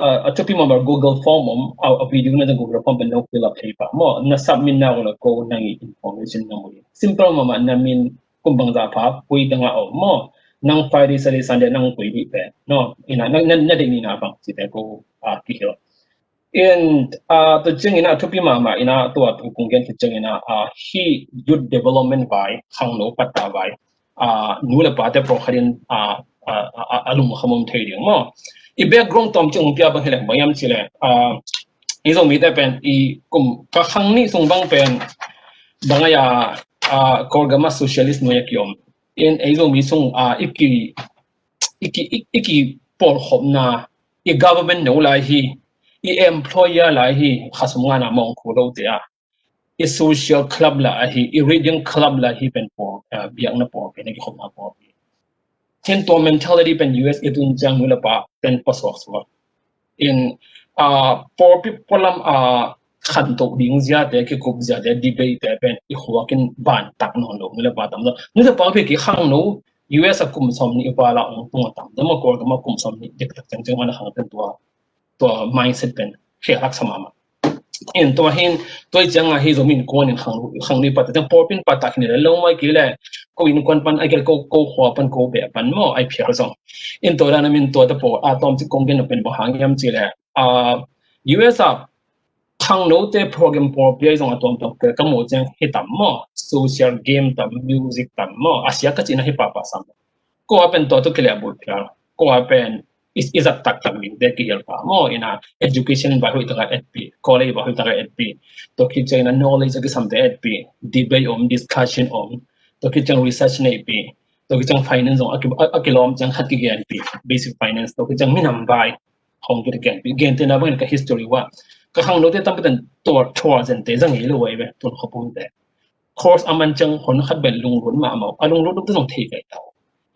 a, a thupi mahmah Google Form om, a, a video na Google Form pen no fill up thei pah maw, na submit na ko la ko nang i information na mu. Simple mahmah, na min kum bangzah pha, koi teng a om maw, nang Friday, Saturday, Sunday nang koi dih pen, no, ina, na, na, na deih ni na bang, ci pen ko, a, kihilh. In, a, tua ciangin a thupi mahmah in a tua tu kong gen khit ciangin a, a, hih youth development vai, khangno patta vai, a, nu le pate pawlkhat in, a, a, a, a, a lungkham om thei ding maw. I background tawm ciang hong pia bang hi leh bang hiam cih leh, a, i Zomite pen i kum ka khang nih sung bang pen bang a, a, Kawlgam a socialist nuai a kiom. In ei Zomi sung, a, i ki, i ki, i, i ki pawlkhopna, i government no lai hi, i employer lai hi, khasum ngana mawngkhu lote a, i social club la ahi, i reading club la hi pen pawl, a, biakna pawl pen, i kikhopna pawl pen. Hin tua mentality pen U S i tun ciang nu le pa pen pasuak suak. In, a, pawlpi pualam a khantoh ding ziate, kikup ziate, debate te pen i khuakin ban tak nawn lo, nu le pa tam lo. Nu le pa pen ki khangno, U S a kum sawm nih i pala ong tung a tam. Dama Kawlgam a kum sawm nih diktak ciangciang man a khang pen tua, tua mindset pen khel haksa mahmah. In tua hin, tua i ciang a hi Zomi innkuan in khang, khangno i patta ciang pawlpi in patta khin le lo mai kei le, ko innkuan pan, ai kei le ko, ko khua pan, ko beh pan maw, ai phial zong. In tua dan a min tua te pawl, a tawm ci kong gen pen bang hang hiam cih le, a, U S a khangnote program pawlpi ai zong a tuamtuam ka, ka muh ciang hi tam maw, social game tam, music tam maw, a sia ka cihna hi pahpah sam. Ko a pen tua tu kileh a bulh phial, ko a pen i, i zat taktak dingte kihilh pah maw, ina education vai hoih taka etpi, college vai hoih taka etpi, tua khit ciang ina knowledge a kisamte etpi, debate om, discussion om, tua khit ciang research neihpi, tua khit ciang finance zong a ki, a, a kilawm ciang khat kigenpi, basic finance, tua khit ciang minam vai hong kit a genpi. Gente na bangin ka history ua, ka khangnote tampi tan tua, tua zente zang ei lo ai ve, tun khopumte. Course a man ciang hon khat ben lunglut mahmah, a lunglut te zong thei kai tau.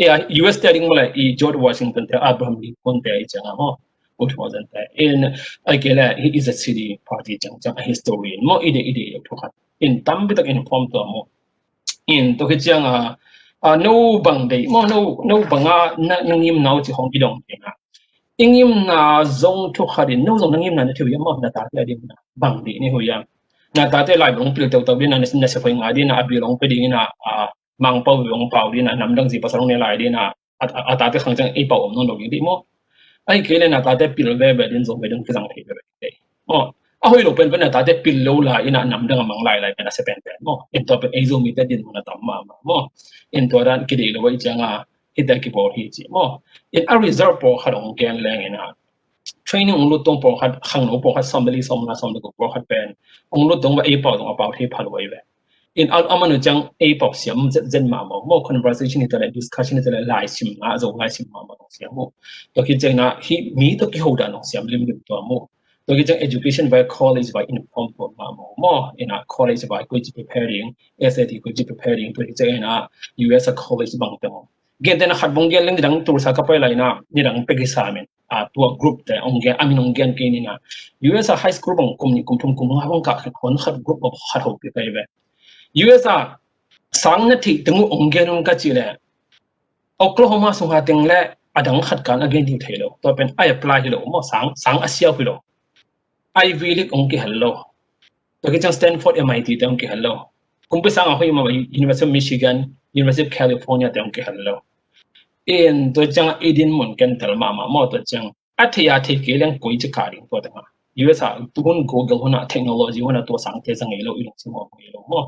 E a U S te a ding maw le, i George Washington te, Abraham Lincoln te a i ciang a maw, ko tua zente. In, ai kei le, he is a city party ciang ciang a history in maw, i de, i de, i de, thu khat. In tampi tak in form tua maw. In tua khit ciang a, a, no bang deih maw, no, no bang a na, na ngimna uh ci hong kidong ding a. I ngimna zong thu khat in, no zong na ngimna na thei uh hiam maw, na tate a ding na bang deih ni uh hiam. Na tate lai bang pil teuh teuh ding a, na, na sia phoi ngai ding a, a bil hong pia ding a, a, Mangpau bil hong pau ding a, namdang zi pasal hong ne lai ding a, a, a, a tate khang ciang ei pau om nawn lo ding dih maw. Ai kei le na tate pil veve ding, zo ve ding, kizang thei veve ding. Maw. A hoih lo pen pen a tate pil lo lai in a namdang a mang lai lai pen a sia pen pen maw. In tua pen ei Zomite dinmun a tam mahmah maw. In tua dan kideih lo a i ciang a hite kibawl hi ci maw. In a result pawlkhat hong gen leng in a, Training ong lut tong pawlkhat, khangno pawlkhat sawm le li, sawm nga, sawm le guk pawlkhat pen ong lut tong va ei pau zong a pau thei pha lo ei ve. In a, a manu ciang ei pau siam zet zet mah maw, maw conversation hi ta le, discussion hi ta le, lai sim nga zo, lai sim mah maw nong siam maw. Tua khit ciang ina hi mi tawh kiho dan nong siam limlim tua maw. Tua khit ciang education vai college vai inform tua mah maw, maw ina college vai koi ci prepare ding, S A T koi ci prepare ding, tua khit ciang ina U S a college bang teng maw. Gen tena khat bang gen leng nidang Tulsa ka pai lai na, nidang pek hi sa min. A, tua group te ong gen, a min ong gen kei ni na. U S a high school bang kum ni kum thum kum nga bang ka khat hon khat group of khat ho pi kai ve. U S a sang na thei teng ong gen ong ka ci le. Oklahoma sung ha teng le adang khat kan a gen hi thei lo. Tua pen a apply hi lo maw, sang, sang a siau hi lo. Ivy League ong kihel lo. Tua khit ciang Stanford, M I T te ong kihel lo. Kumpi sang a hoih mah University of Michigan, University of California te ong kihel lo. In tua ciang i din mun ken tel mah mah maw tua ciang. A thei a thei kei leng koi ci ka ding tua teng a. U S a tuhun Google hun a technology hun a tua sang te za ngei lo i lungsim a ngei lo maw.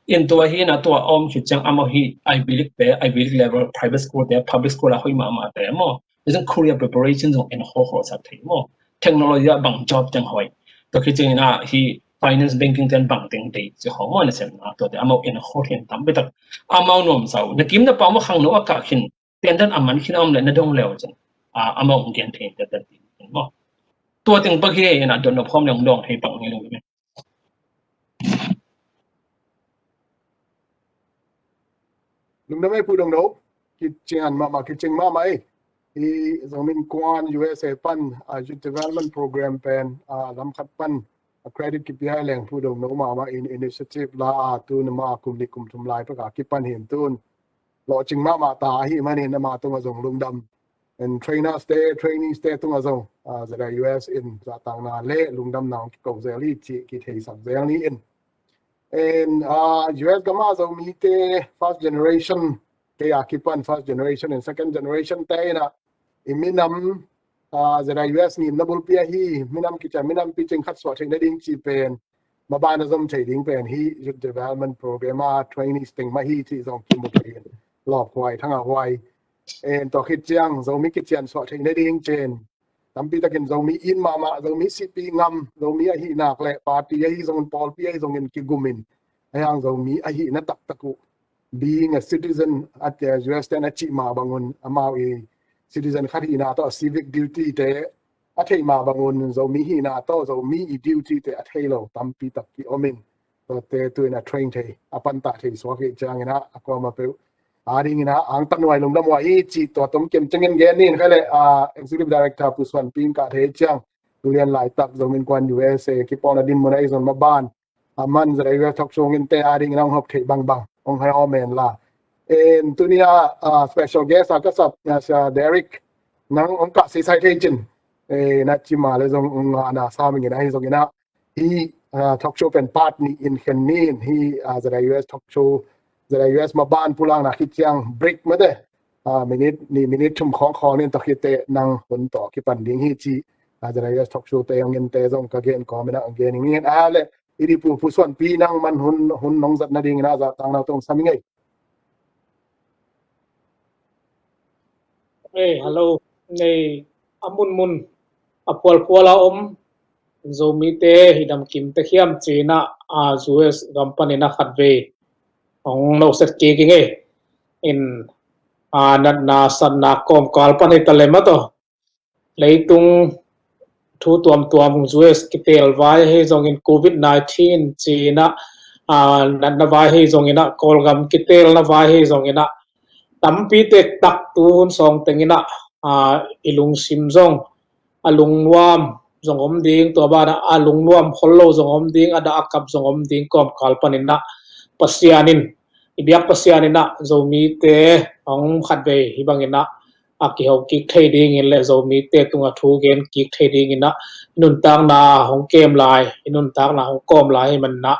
In tua hi na tua om khit ciang amau hi Ivy League pe, Ivy League level private school te, public school a hoih mah mah te maw. Tua ciang career preparation zong en hol hol sak thei maw. Technology a bang job teng hoih. Tua khit ciang ina hi finance banking ten bang teng dei ci hong maw na sem na tua te amau en hol thei tam betak. Amau nuam sau. Na kim na pau maw khangno a kah khin. Ten dan a man khin a om le na dong leu cin. A, amau ong gen thei te te ti maw. Tua teng pak hi ina don na phom le ong dong thei pak ngei lo. Lungdam ei Pu Dong No. Kician mahmah, kicing mahmah ei. Hi Zomi Innkuan U S A pan, a, Youth Development Program pen, a, lam khat pan, a, credit kipia leng Pu Dong No mahmah in initiative la a tu nama kum ni kum thum lai paka kipan hin tun. Lawhcing mahmah ta ahi manin ama tungah zong lungdam. And trainers te, trainees te tungah zong, a, Z I U S in zahtangna le lungdamna ong kiko zel hi ci kitheisak zel ni in. And, uh, U S gam a Zomite first generation, kei a kipan first generation and second generation te in a, i minam, uh, Z I U S ngimna bulpi ahi, minam kicia, minam picing khat suah theihna ding ci pen, maban a zom thei ding pen hi Youth Development Program a trainees teng mah hi ci zong kimu thei in. Lawp huai, thanga huai. En tua khit ciang, Zomi kician suah theihna ding cin. Tampi takin Zomi in mahmah, Zomi sipi ngam, Zomi ahih nak le party ahi zongin, pawlpi ahi zongin kigumin. Ahi hang Zomi ahihna taktak uh. Being a citizen at the U S ten a cih mah bangun, amau i citizen khat hihna tawh civic duty te a theih mah bangun, Zomi hihna tawh Zomi i duty te a thei lo tampi tak ki omin. Tuate tu in a train thei, a pantah thei suak hi ciangin a, a kuama peuh a dingin a angtan huai lungdam huai hi ci tua tom kem cengin gen nin khai le, a, Executive Director Pu Suan Pi in kah thei ciang, tulian laitak Zomi Innkuan U S A kipawlna dinmun a i zon maban, a man Z I U S talk show ngin te a dingin a hong hop thei bangbang hong hai aw men la. En tuni a, a, special guest a ka sap, a, Sia Derek nang hong kah seisai thei cin. E, na cima le zong hong ngahna sa mingin a hi zongin a hi, ah, talk show pen part nih in khen ni in hi, ah, Z I U S talk show, Z I U S maban pulakna khit ciang break mate, ah, minute nih minute thum khawng khawng nin tawh khit teh nang hun tawh kipan ding hi ci, ah, Z I U S talk show te hong in te zong ka gen kawm in a hong gen ning in a le i di pu Pu Suan Pi nang man hun, hun nong zat nading in a zahtangna tong sa ming ei. Ei, hello. Nei, a munmun, a pualpual a om Zomite hi dam kim te hiam cina, a, U S gam panin a khatvei hong noset kik ing ei. In, a, natna satna kawmkal pan hi ta lem a tawh. Leitung thu tuamtuam U S kitel vai hi zongin Covid nineteen cina, a, natna vai hi zongin a Kawlgam kitelna vai hi zongin a tampi tektak tuhun sawng tengin a, a, i lungsim zong a lungnuam zong om ding, tua banah a lungnuam khol lo zong om ding, a dah a kap zong om ding kawmkal panin a Pasian in, i biak Pasian in a Zomite hong khatvei hi bangin a a kiho kik thei dingin le Zomite tunga thu gen kik thei dingin a i nuntakna hong kem lai, i nuntakna hong kawm lai hi manin a,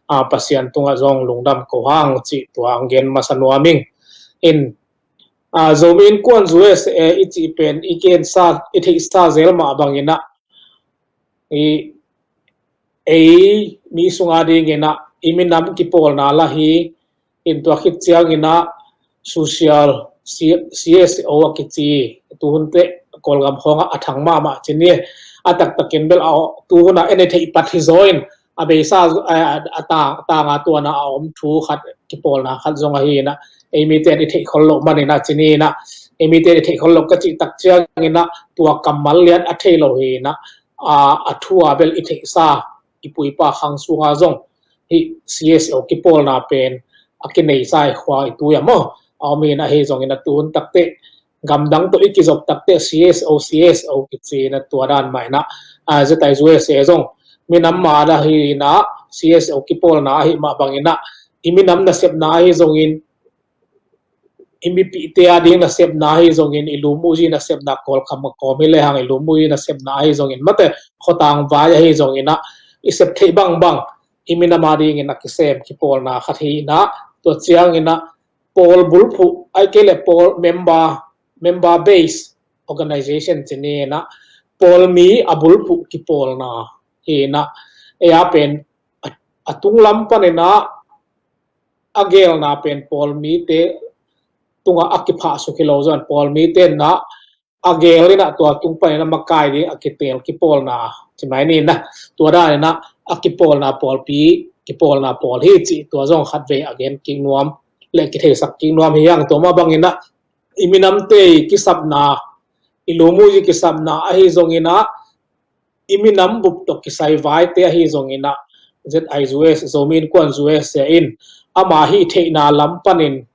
a, Pasian tunga zong lungdam ko hang cih tua hong gen masa nuam ing. In, a, Zomi Innkuan U S A i cih pen i gensa, i theihsa zel mah bangin a i ei mi sunga dingin a i minam kipawlna la hi, in tua khit ciangin a social C-, C S O a kici tuhun teh Kawlgam khawngah a thang mahmah ci ni. A taktakin bel a tu hunah en i theih pat hi zaw in a beisa a, a tang, tanga tuana a om thu khat kipawlna khat zong ahi inah ei mite in i theih khol loh maninah ci ni inah ei mite in i theih khol loh ka cih tak cianginah tua kammal lian a thei lo hi inah a, a thu a bel i theihsa i puipa khang sunga zong hi C S O kipawlna pen a kineisa i khua i tui a maw a om hi inah hi zongin a tuhun takte gamdang tawh i kizop takte C S O, C S O kici inah tua dan mah inah a, Z I U S A zong minam mah dah hi inah C S O kipawlna ahi mah bang inah i minam nasepna ahi zongin i mipihte a ding nasepna ahi zongin i lumuzi nasepna Kawlkam a kawm hi lehang i lumuzi nasepna ahi zongin mate khotang vai ahi zongin ah i sep theih bangbang i minam a dingin a kisem kipawlna khat hi inah tua ciangin ah pawl bulphuh ai kei le pawl member, member base organization ci ni inah pawl mi a bulphuh kipawlna hi inah ei a pen a, a tunglam paninah a gelna pen pawl mite tungah a kiphah suk hi lo zong pawl mite inah a gel inah tua tung paninah makai ding a kitel kipawlna ci mai ni inah tua dan inah a kipawlna pawlpi kipawlna pawl hi cih tua zong khatvei a gen kik nuam le kitheisak kik nuam hi hang tua mah bang inah i minamte i kisapna i lumuzi kisapna ahi zongin ah i minam bup tawh kisai vaite ahi zongin ah Z I U S, Zomi Innkuan U S A in ama hih theihna lam panin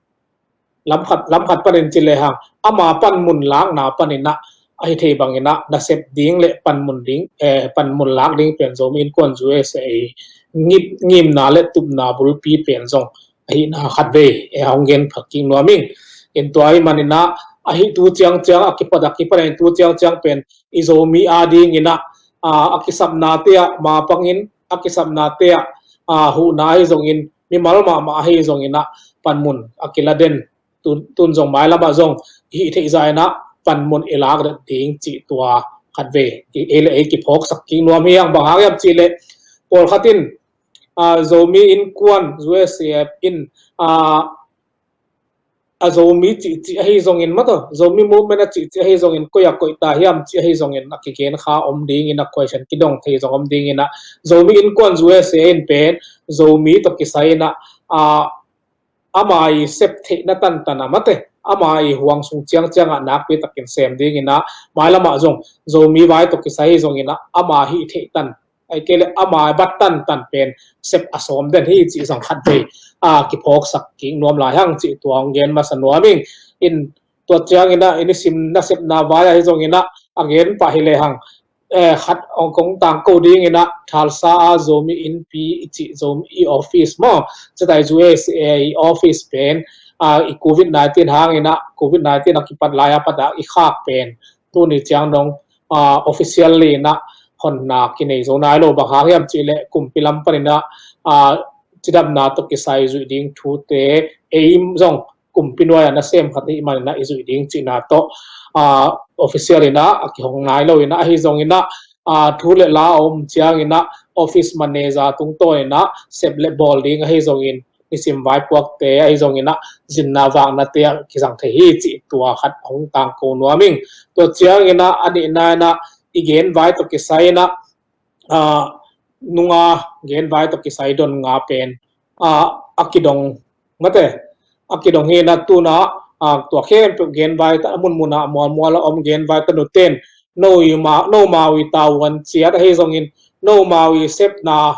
lam khat, lam khat panin ci lehang ama panmun lakna panin ah ahi thei bangin ah nasep ding le panmun ding, eh, panmun lak ding pen Zomi Innkuan U S A i ngip, ngimna le tupna bulpi pen zong ahihna khatvei e hong gen pha kik nuam ing. In tua ahih manin ah ahi tu ciangciang a kipat a kipat in tu ciangciang pen i Zomi a dingin ah a, a kisapnate ah mapangin a kisapnate ah a, huhna ahi zongin mimal mahmah ahi zongin ah panmun a kila den tun, tun zong mailamah zong i hih theih zah in ah panmun i lak den ding cih tua khatvei ei le ei kiphawksak kik nuam hi hang bang hang hiam cih leh pawlkhat in a, Zomi Innkuan U S A in a, a Zomi cihcih ahi zongin mataw Zomi movement a cihcih ahi zongin koi a koih ta hiam cih ahi zongin a kigen kha om dingin a question kidong thei zong om dingin ah Zomi Innkuan U S A in pen Zomi tawh kisai in ah a, ama i sep theihna tantan a mate ama i huang sung ciangciang ah nakpi takin sem dingin ah mailamah zong Zomi vai tawh kisai ahi zongin ah ama hih theih tan ai kei le ama bat tantan pen sep a sawm den hi cih zong khatvei a kiphawksak kik nuam lai hang cih tua hong gen masa nuam ing. In tua ciangin ah i nisim nasepna vai ahi zongin ah a gen pah hi lehang eh, khat hong kong tangko dingin ah Tulsa a Zomi Innpi i cih Zomi i office maw Z I U S A i office pen a, i covid nineteen hangin ah covid nineteen a kipat lai a pat ah i khak pen tuni ciang dong a, officially in ah honna kinei zo nai lo bang hang hiam cih leh kumpi lam panin ah a, cidamna tawh kisai zuih ding thute ei zong kumpi nuai a nasem khat ahih manin ah i zuih ding cihna tawh a, official in ah a kihong nai lo in ah ahi zongin ah a, thu le la a om ciangin ah office manager tungtawn in ah sep le bawl ding ahi zongin nisim vaipuakte ahi zongin ah zinna vaknate ah kizang thei hi cih tua khat hong tangko nuam ing. Tua ciangin ah a nihna in ah i genvai tawh kisai in ah a, nunga genvai tawh kisai don nga pen a, a kidong mate a kidong hi in ah tun ah a, tua khempeuh genvai ta a munmun ah mualmual a om genvai ta nuten no i ma, no mau i tavuan ciat ahi zongin no mau i sepna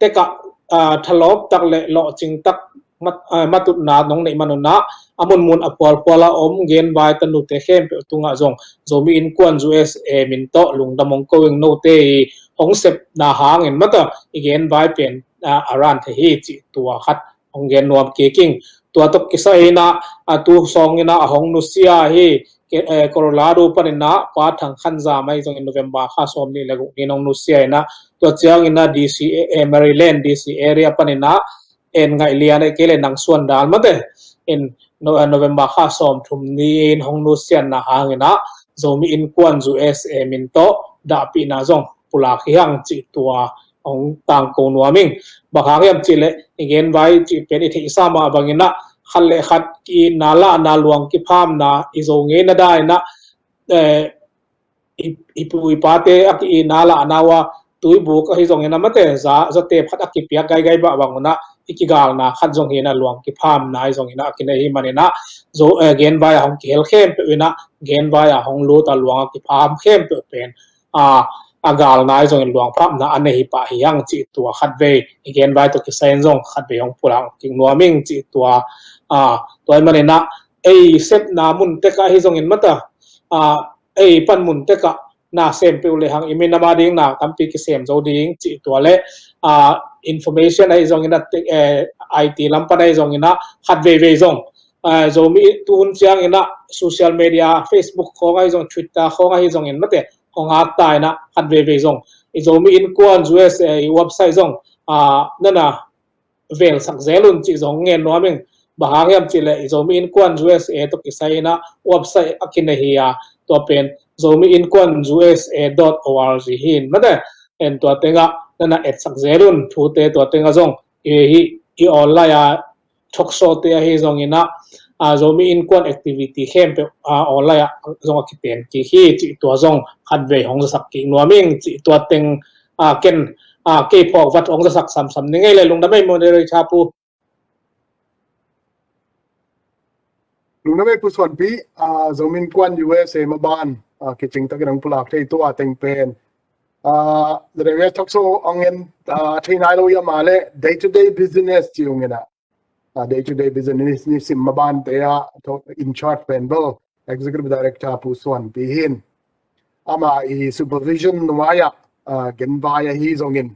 tekah a, thalawp tak le lawhcing tak mat, a, matutna nong neih manun ah a munmun a pualpual a om genvai ta nute khempeuh tungah zong Zomi Innkuan U S A min tawh lungdam hong ko ing note i hong sepna hangin mata i genvai pen a, a ran thei hi cih tua khat hong gen nuam kik ing. Tua tawh kisai in ah a, tu sawng in ah a hong nusia hi ke, eh, Colorado panin ah Pa Thang Khan Zam ahi zongin November kha sawm nih le guk ni in hong nusia in ah tua ciangin ah D C, eh, Maryland D C area panin ah en ngaih lian ahi kei le nang suan dal mate in no, eh, November kha sawm thum ni in hong nusianna hangin ah Zomi Innkuan U S A min tawh dahpihna zong pulak hi hang cih tua hong tangko nuam ing. Bang hang hiam cih leh i genvai cih pen i theihsa mah bangin ah khat le khat ki-itna lahna luang kiphamna i Zo ngeina dan in ah eh, i, i pu i pate a ki-itna lahna uh a tuibuk ahi zongin a mate za, za tep khat a kipiak gaigai bah bang un a i kigalna khat zong hi in a luang kiphamna ahi zongin a a kinei hi manin a zo, eh, genvai a hong kihel khempeuh in a genvai a hong lut a luang a kipham khempeuh pen a, a galna ahi zongin luang phamna a nei hi pah hi hang cih tua khatvei i genvai tawh kisai in zong khatvei hong pulak kik nuam ing cih tua, a, tua ahi manin a ei sepna mun tek ah ahi zongin mata, a, ei pan mun tek ah na sem peuh lehang i minam a ding na tampi kisem zo ding cih tua le, a, information ahi zongin a te-, eh, I T lam pan ahi zongin a khat veivei zong, eh, Zomi tuhun ciangin a social media, Facebook khawng ahi zong, Twitter khawng ahi zongin mate hong hat ta in a khat veivei zong i Zomi Innkuan U S A i website zong, a, nana velsak zel un cih zong ngen nuam ing. Bang hang hiam cih leh i Zomi Innkuan U S A tawh kisai in a website a kinei hi a, tua pen Zomi Innkuan U S A dot O R G hi in mate, en tua teng ah nana etsak zel un. Thute tua teng ah zong i, hi, i online a talk show te ahi zongin a, a, Zomi Innkuan activity khempeuh, a, online ah zong a kiten kik hi cih tua zong khatvei hong zasak kik nuam ing cih tua teng, a, ken, a, kei phawk vat hong zasak samsam ni ngei le. Lungdam ei moderator pu. Lungdam ei Pu Suanpi, a, Zomi Innkuan U S A maban, a, kicing takin hong pulak thei tua teng pen, a, the rest talk show hong en, a, thei nai lo ia ma le day to day business ci ung in a, a, day to day business nisim maban te ah in charge pen bel Executive Director Pu Suanpi hi in. Ama i supervision nuai ah, a, genvai ahi zongin,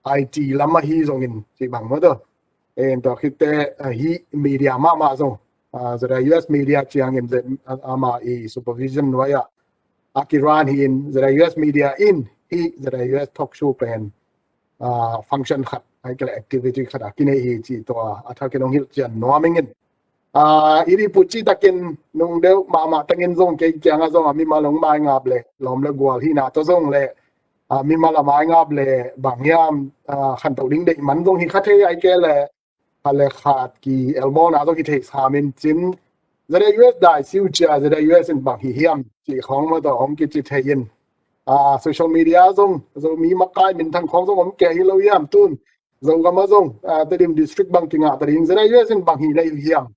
I T lam ahi zongin cih bang maw tawh. En tua khitte, a, hi media mahmah zong, a, Z I U S media ciangin, a, ama i supervision nuai ah a kirun hi in, Z I U S media in hi Z I U S talk show pen, a, function khat, ahih kei leh activity khat a kinei hi cih tua a thakin hong hilh cian nuam ing in. A, i ri pu cih takin nung deuh mahmah tengin zong kei kiangah zong a mimal hong maingap le lawm le gual hihna tawh zong le, a, mimal a maingap le bang hiam, a, khantoh ding deih man zong hi kha thei ahih kei leh khat le khat ki elbawlna zong hi thei sam in cin Z I U S dai siu cia Z I U S in bang hi hiam cih khawng maw tawh hong kici thei in. A, social media zong Zomi makai minthang khawng zong om kei hi lo hiam tun Zogam ah zong, a, Tedim district bang kingah ta ding Z I U S in bang hi nei uh hiam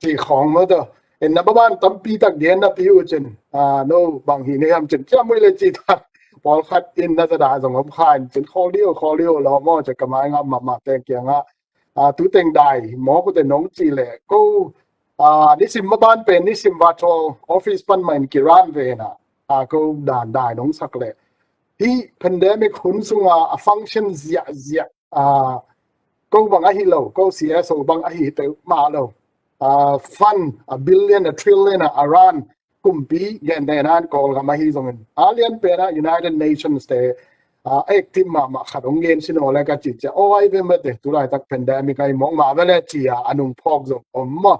cih khawng maw tawh. En na baban tampi tak gen na pi uh cin, a, no bang hi nei hiam cin ciam ui le cih tak pawlkhat in na zada zong om kha in cin khawl dih uh, khawl dih uh lawm aw cia ka maingap mahmah teng kiangah, a, tu teng dai mawk uh teh nong cih leh ko, a, nisim maban pen nisim va thawl office pan mah in kirun ve na, a, ko dan dai nong sak leh hi pandemic hun sunga a function ziahziah, a, ko bang ahi lo, ko C S O bang ahi peuhmah lo, a, fund a billion a trillion a a run kumpi gentehna in Kawlgam ahi zongin a lian pen a United Nations te, a, active mahmah khat hong gen sin aw le ka cih cia aw ai ve mate, tulaitak pandemic ahi mawk mah ve le ci a a nung phawk zong om maw.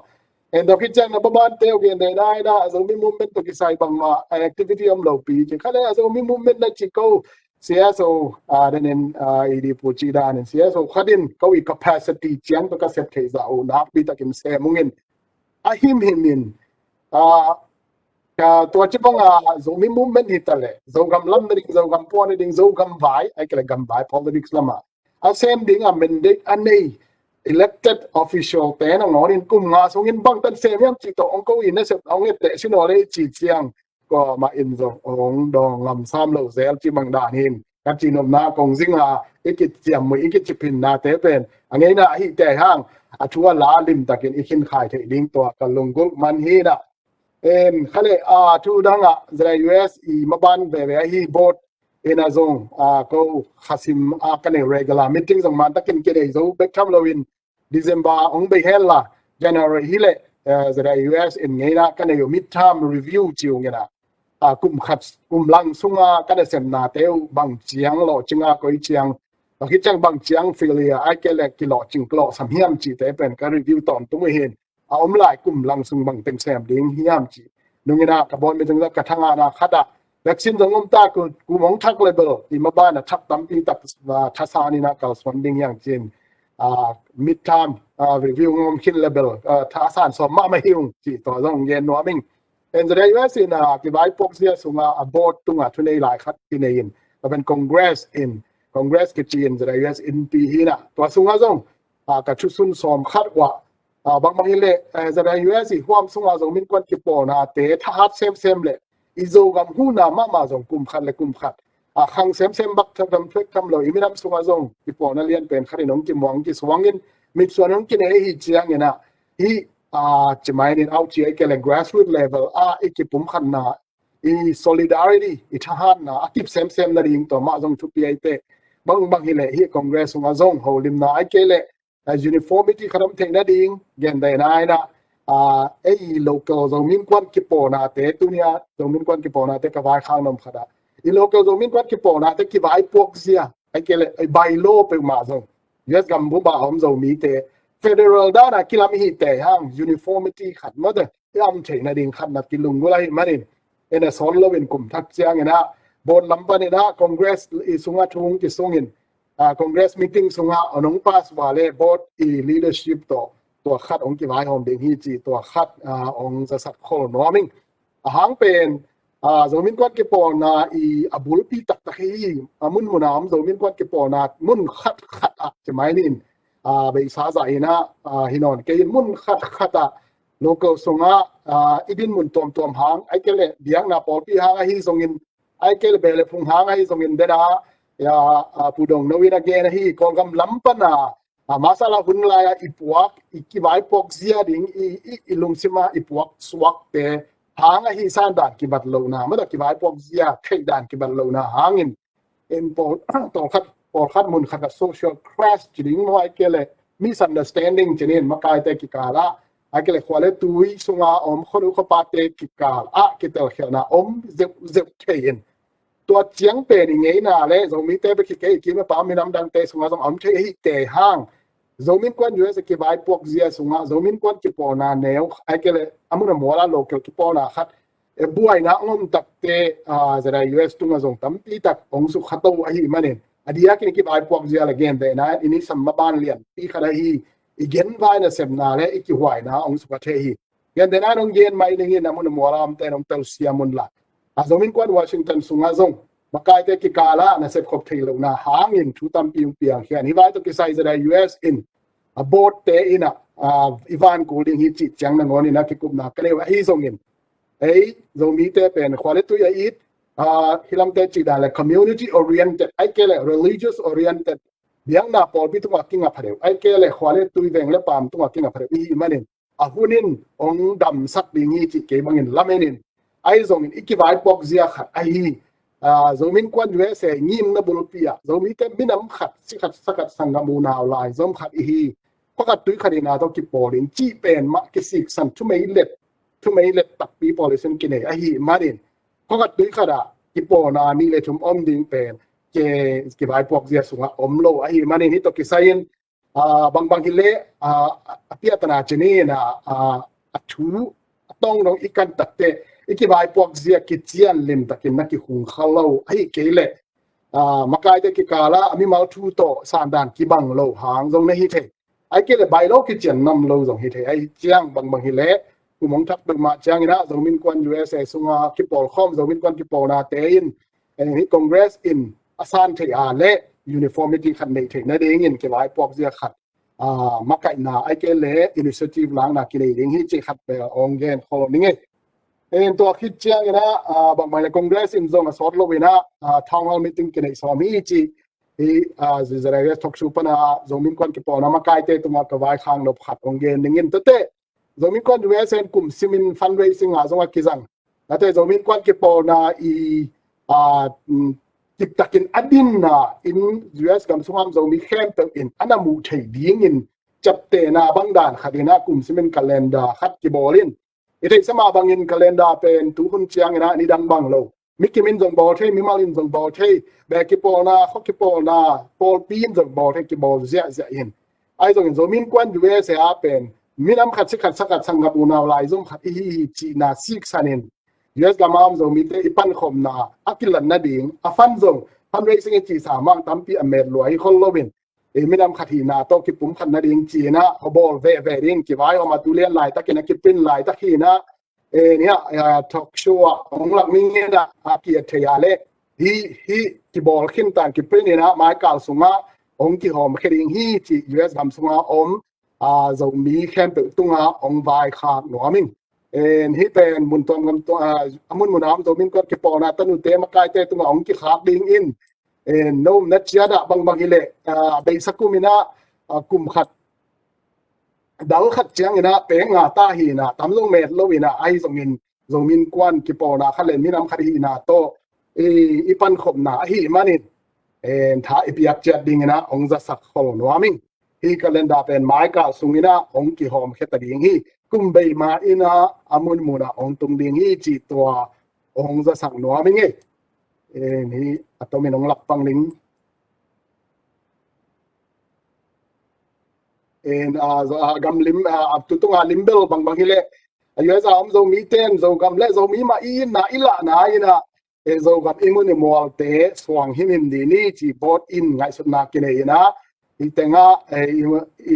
En tua khit ciang na baban te uh gentehna in a Zomi movement tawh kisai bangmah activity om lo pi ci kha le a Zomi movement na ci ko C S O, a, danin, a, i ri pu cih danin C S O khat in ko i capacity ciang tawh ka sep theih zah uh nakpi takin sem ung in. A himhim in, a, ka tua ci bang a Zomi movement hi ta leh Zogam lam na ding, Zogam pua na ding, Zogam vai, ahih kei leh gam vai politics lam ah a sem ding a mandate a nei elected official te nangawn in kum nga sungin bangtan sem hiam cih tawh hong ko in na sep hong etteh sin aw le cih ciang kuamah in zong hong dawng ngam sam lo zel cih bang dan hi in ka cihnopna kong zing a, i kiciammuih i kiciphinnate pen a ngeina ahih teh hang a thu a la limtakin i khinkhai theih ding tua ka lunggulh man hi in a. En kha le, a, thu dang ah Z I U S i maban veve ahi board in a zong, a, ko khasim a ka nei regular meeting zong man takin kinei zo bek tham lo in December hong bei hen la, January hi leh, eh, Z I U S in ngeina ka nei uh midterm review ci ung in a, a, kum khat, kum lang sunga ka nasepnate uh bang ciang lawhcing a koi ciang, a khit ciang bang ciang failure ahih kei leh kilawhcing kilawhsam hiam cihte pen ka review tawntung uh hi in, a om lai kum lang sung bang teng sem ding hiam cih nung in a ka bawl mi teng ka thangahna khat ah vaccine zong om ta, ku, kum hong thak le bel i maban a thak tampi tak, a, thasan in a kalsuan ding hi hang ci in, a, midterm, a, review hong om khin le bel, a, thasan sawm mahmah hi ung cih tua zong gen nuam ing. En ZIUS in a kivaipuak zia sunga a board tunga thunei lai khat kinei in, a pen Congress in, Congress kici in ZIUS in pi hi na, tua sunga zong a ka thusun sawm khat uh ah, a bangbang hileh ZIUS i huam sunga Zomi Innkuan kipawlnate thahat semsem le i Zogam huhna mahmah zong kum khat le kum khat a khang semsem bak tham tham thuek tham lo i minam sunga zong kipawlna lian pen khat in hong kimuang kisuangin mitsuan hong kinei hi ciangin ah, hi a cimainin auci a i kei le grassroot level a i kipumkhatna, i solidarity, i thahatna a kip semsem nading tua mah zong thupi a i teh. Bangbang hileh hi Congress sunga zong holimna a i kei le uniformity khat om theih nading gendaina in ah, ei local Zomi Innkuan kipawlnate, tunia Zomi Innkuan kipawlnate ka vaikhak nop khat ah i local Zomi Innkuan kipawlnate kivaipuak zia a i kei le i bylaw peuhmah zong US gambup a om Zomite federal dana kilam hi teh hang uniformity khat mawte i om theih nading khat na kilunggulh ahih manin, en a sawt loin kum thak ciangin ah board lam panin ah Congress i sunga thu hong kisungin, a Congress meeting sunga a nong pass uh a le board i leadership tawh tua khat hong kivaihawm ding hi ci tua khat a hong zasak khol nuam ing. A hang pen a Zomi Innkuan kipawlna i a bulpi taktak hi a munmun a om Zomi Innkuan kipawlna mun khat khat ah cimainin a beisa zah in ah hi nawn kei in mun khat khat ah local sungah i dinmun tuamtuam hang a i kei le biakna pawlpi hang ahi zongin a i kei le beh le phung hang ahi zongin dena pudong no in a gen ahi Kawlgam lam pana masala hun lai-a i puak i kivaipuak zia ding i lungsima i puak suakte hang ahi sandan kibat lohna mata kivaipuak zia theihdan kibat lohna hangin in pawlkhat pawlkhat mun khat a social clash ci ding maw a i kei le misunderstanding ci nin makaite kikal ah a i kei le khua le tui sunga om khuanu khuapate kikal ah kitelkhialhna om zeuhzeuh thei in tua ciang pen i ngeina le Zomite bek hi kei i kim a pa minam dangte sunga zong om thei ahi teh hang Zomi Innkuan US a kivaipuak zia sungah Zomi Innkuan kipawlna neu a i kei le a mun a mual a local kipawlna khat e buaina ngom takte ZIUS tunga zong tampi tak hong sukha to ahi manin a diakin i kivaipuak zia le gendehna in i sam maban lianpi khat ahi i genvai nasepna le i kihuaina hong sukha thei hi. Gendehna in hong gen mai ningin a mun a mual a omte in hong telsiam unla a Zomi Innkuan Washington sunga zong makaite kikal ah nasep khop thei lohna hangin thu tampi hong piangkhia hi. Vai tawh kisai ZIUS in a boardte in ah i van kul ding hi cih ciang nangawn in a kikupna ka nei uh ahi zongin ei Zomite pen khua le tui a it hi lamte cih dan le community oriented a i kei le religious oriented biakna pawlpi tungah kingap pha deuh a i kei le khua le tui veng le paam tungah kingap pha deuh i hih manin a hun in hong damsak ding hi cih kei bangin lamen in ahi zongin i kivaipuak zia khat ahi Zomi Innkuan USA ngimna bulpi ah Zomite minam khat sikhat sakhat sanggam unau lai zom khat i hi. Khua khat tui khat i na tawh kipawl in cih pen mah kisiksan thumei let thumei let takpi policy in kinei ahi manin khua khat tui khat ah kipawlna nih le thum om ding pen kivaipuak zia sungah om lo ahi manin hi tawh kisai in bangbang hileh a piatana cinin a thu a tawng dong i kan takte i kivaipuak zia kician limtakin na kihung kha lo ahi kei leh makaite kikal ah a mimal thu tawh sandan kibang lo hang zong na hi thei a i kei le bylaw kician nam lo zong hi thei ahi ciang bangbang hileh kum hong thak peuhmah ciangin ah Zomi Innkuan USA sunga kipawlkhawm Zomi Innkuan kipawlnate in hi Congress in a san theih a le uniformity khat neih theih nadingin kivaipuak zia khat makaihna a i kei le initiative lakna kinei ding hi cih khat bel hong gen khol ning ei. En tua khit ciangin ah bangbang le Congress in zong a sawt loin ah town hall meeting kinei sawm hi cih hi ZIUS thoksu pana Zomi Innkuan kipawlna makaite tungah ka vaikhak nop khat hong gen ningin tuate Zomi Innkuan USA in kum simin fundraising ah zong a kizang nate Zomi Innkuan kipawlna i kiptakin a dinna in US gam sungah Zomi khempeuh in a na muh theih dingin ciaptehna bangdan khat in a kum simin calendar khat kibawl in i theihsa mah bangin calendar pen tuhun ciangin a nidang bang lo mi kim in zong bawl thei mimal in zong bawl thei beh kipawlna khua kipawlna pawlpi in zong bawl thei kibawl ziahziah in ahi zongin Zomi Innkuan USA pen minam khat sikhat sakhat sanggam unau lai zom khat i hi hi cihna siksanin US gam a om Zomite i pankhopna a kilat nading a fund zong fundraising i cihsa mang tampi a met lua hi khol loin i minam khat hihna tawh kipumkhat nading ci-in ah a bawl veve ding kivaihawm a tulian laitakin a kiprint laitak hi-in ah Eh, nia, eh, talk show ah hong lak ning in ah, a ki-et thei a leh, hih, hih kibawl khin tan kiprint in ah, mai kal sungah hong kihawm khia ding hi ci, U S gam sungah om, ah, Zomi khempeuh tungah hong vaikhak nuam ing. En, hih pen mun tuam gam tuam, ah, a mun mun a om Zomi Innkuan kipawlna tanute makaite tungah hong kikhak ding in. En, no na ciat ah bangbang hi leh, ah, beisa kum in ah, ah, kum khat, dal khat ciang in ah pek nga ta hi in ah, tam lo met lo in ah, ahi zongin Zomi Innkuan kipawlna khat leh minam khat hi in ah tawh i, i pankhopna ahih manin, en, tha i piak ciat ding in ah hong zasak khol nuam ing. Hih calendar pen mai kal sung in ah hong kihawm khia ta ding hi. Kum bei ma in ah a mun mun ah hong tung ding hi ci tua hong zasak nuam ing ei. En, hih a tomin hong lak pang ning. En, ah, zo-, ah, gam lim, ah, tu tunga lim bel bangbang hi leh, ah, U S a om Zomite in Zogam leh Zomi mah i itna i lahna in ah, eh, Zogam i mun i mualte suang himhim dih ni ci bawt in ngaihsutna kinei in ah, hih tengah, eh, i,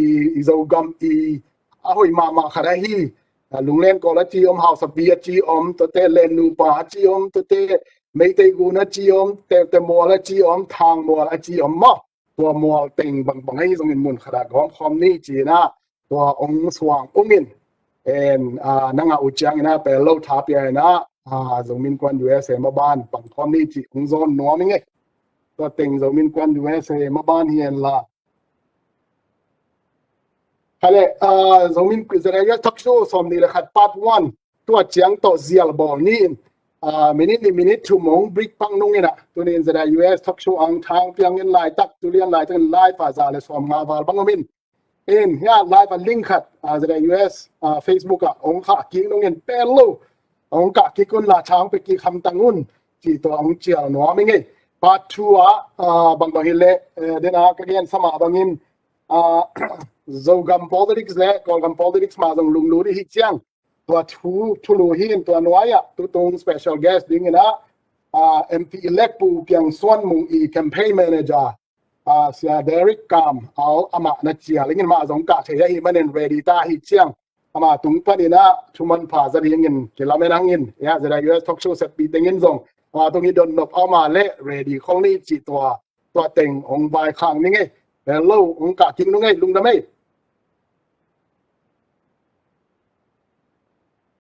i, i Zogam i a hoih mahmah khat ahi, ah, Lunglen Kawl a ci om, Hausapi a ci om, tuate Lennupa a ci om, tuate Meitei Gun a ci om, Tewte Mual a ci om, Thang Mual a ci om maw. Tua mual teng bangbang ahi zongin mun khat ah gawm khawm ni ci in ah, tua hong suang ung in. En, ah, na ngah uh ciang in ah pel lo tha pia in ah, ah, Zomi Innkuan U S A maban pang khawm ni ci hong zawn nuam ing ei. Tua teng Zomi Innkuan U S A maban hi en la. Kha leh, ah, Zomi Innkuan Z I U S talk show sawm nih leh khat part one. Tua ciang tawh zial bawl ni in, ah, minute nih minute thum hong break pang nung in ah, tuni in Z I U S talk show ang thang piang in laitak, tulian laitak in live ah za leh sawm nga val bang om in. In, hia live ah link khat, ah, Z I U S, ah, Facebook ah hong khah kik nung in pel lo. Hong khah kik un la thang pia kik hamtang un. Ci tua hong cial nuam ing ei. Part two ah, ah, bangbang hi leh, eh, den a ka gen sa mah bangin, ah, Zogam politics leh Kawlgam politics mah zong lunglut i hih ciang. Tua thu, thulu hi in tua nuai ah, tutung special guest ding in ah, ah, M P elect Pu U Kiang Suan Mung i campaign manager, ah, Sia Derek Kam Al amah na cial ing in mah zong kah thei ahih manin ready ta hi ciang. Amah tung pan in ah, thu manpha za ding in kilamen hang in. Ya, Z I U S talk show seppi teng in zong. Amah tung i dot nop amah leh ready khol ni ci tua, tua teng hong vaikhak ning ei. Pel lo, hong kah kik nung ei, lungdam ei.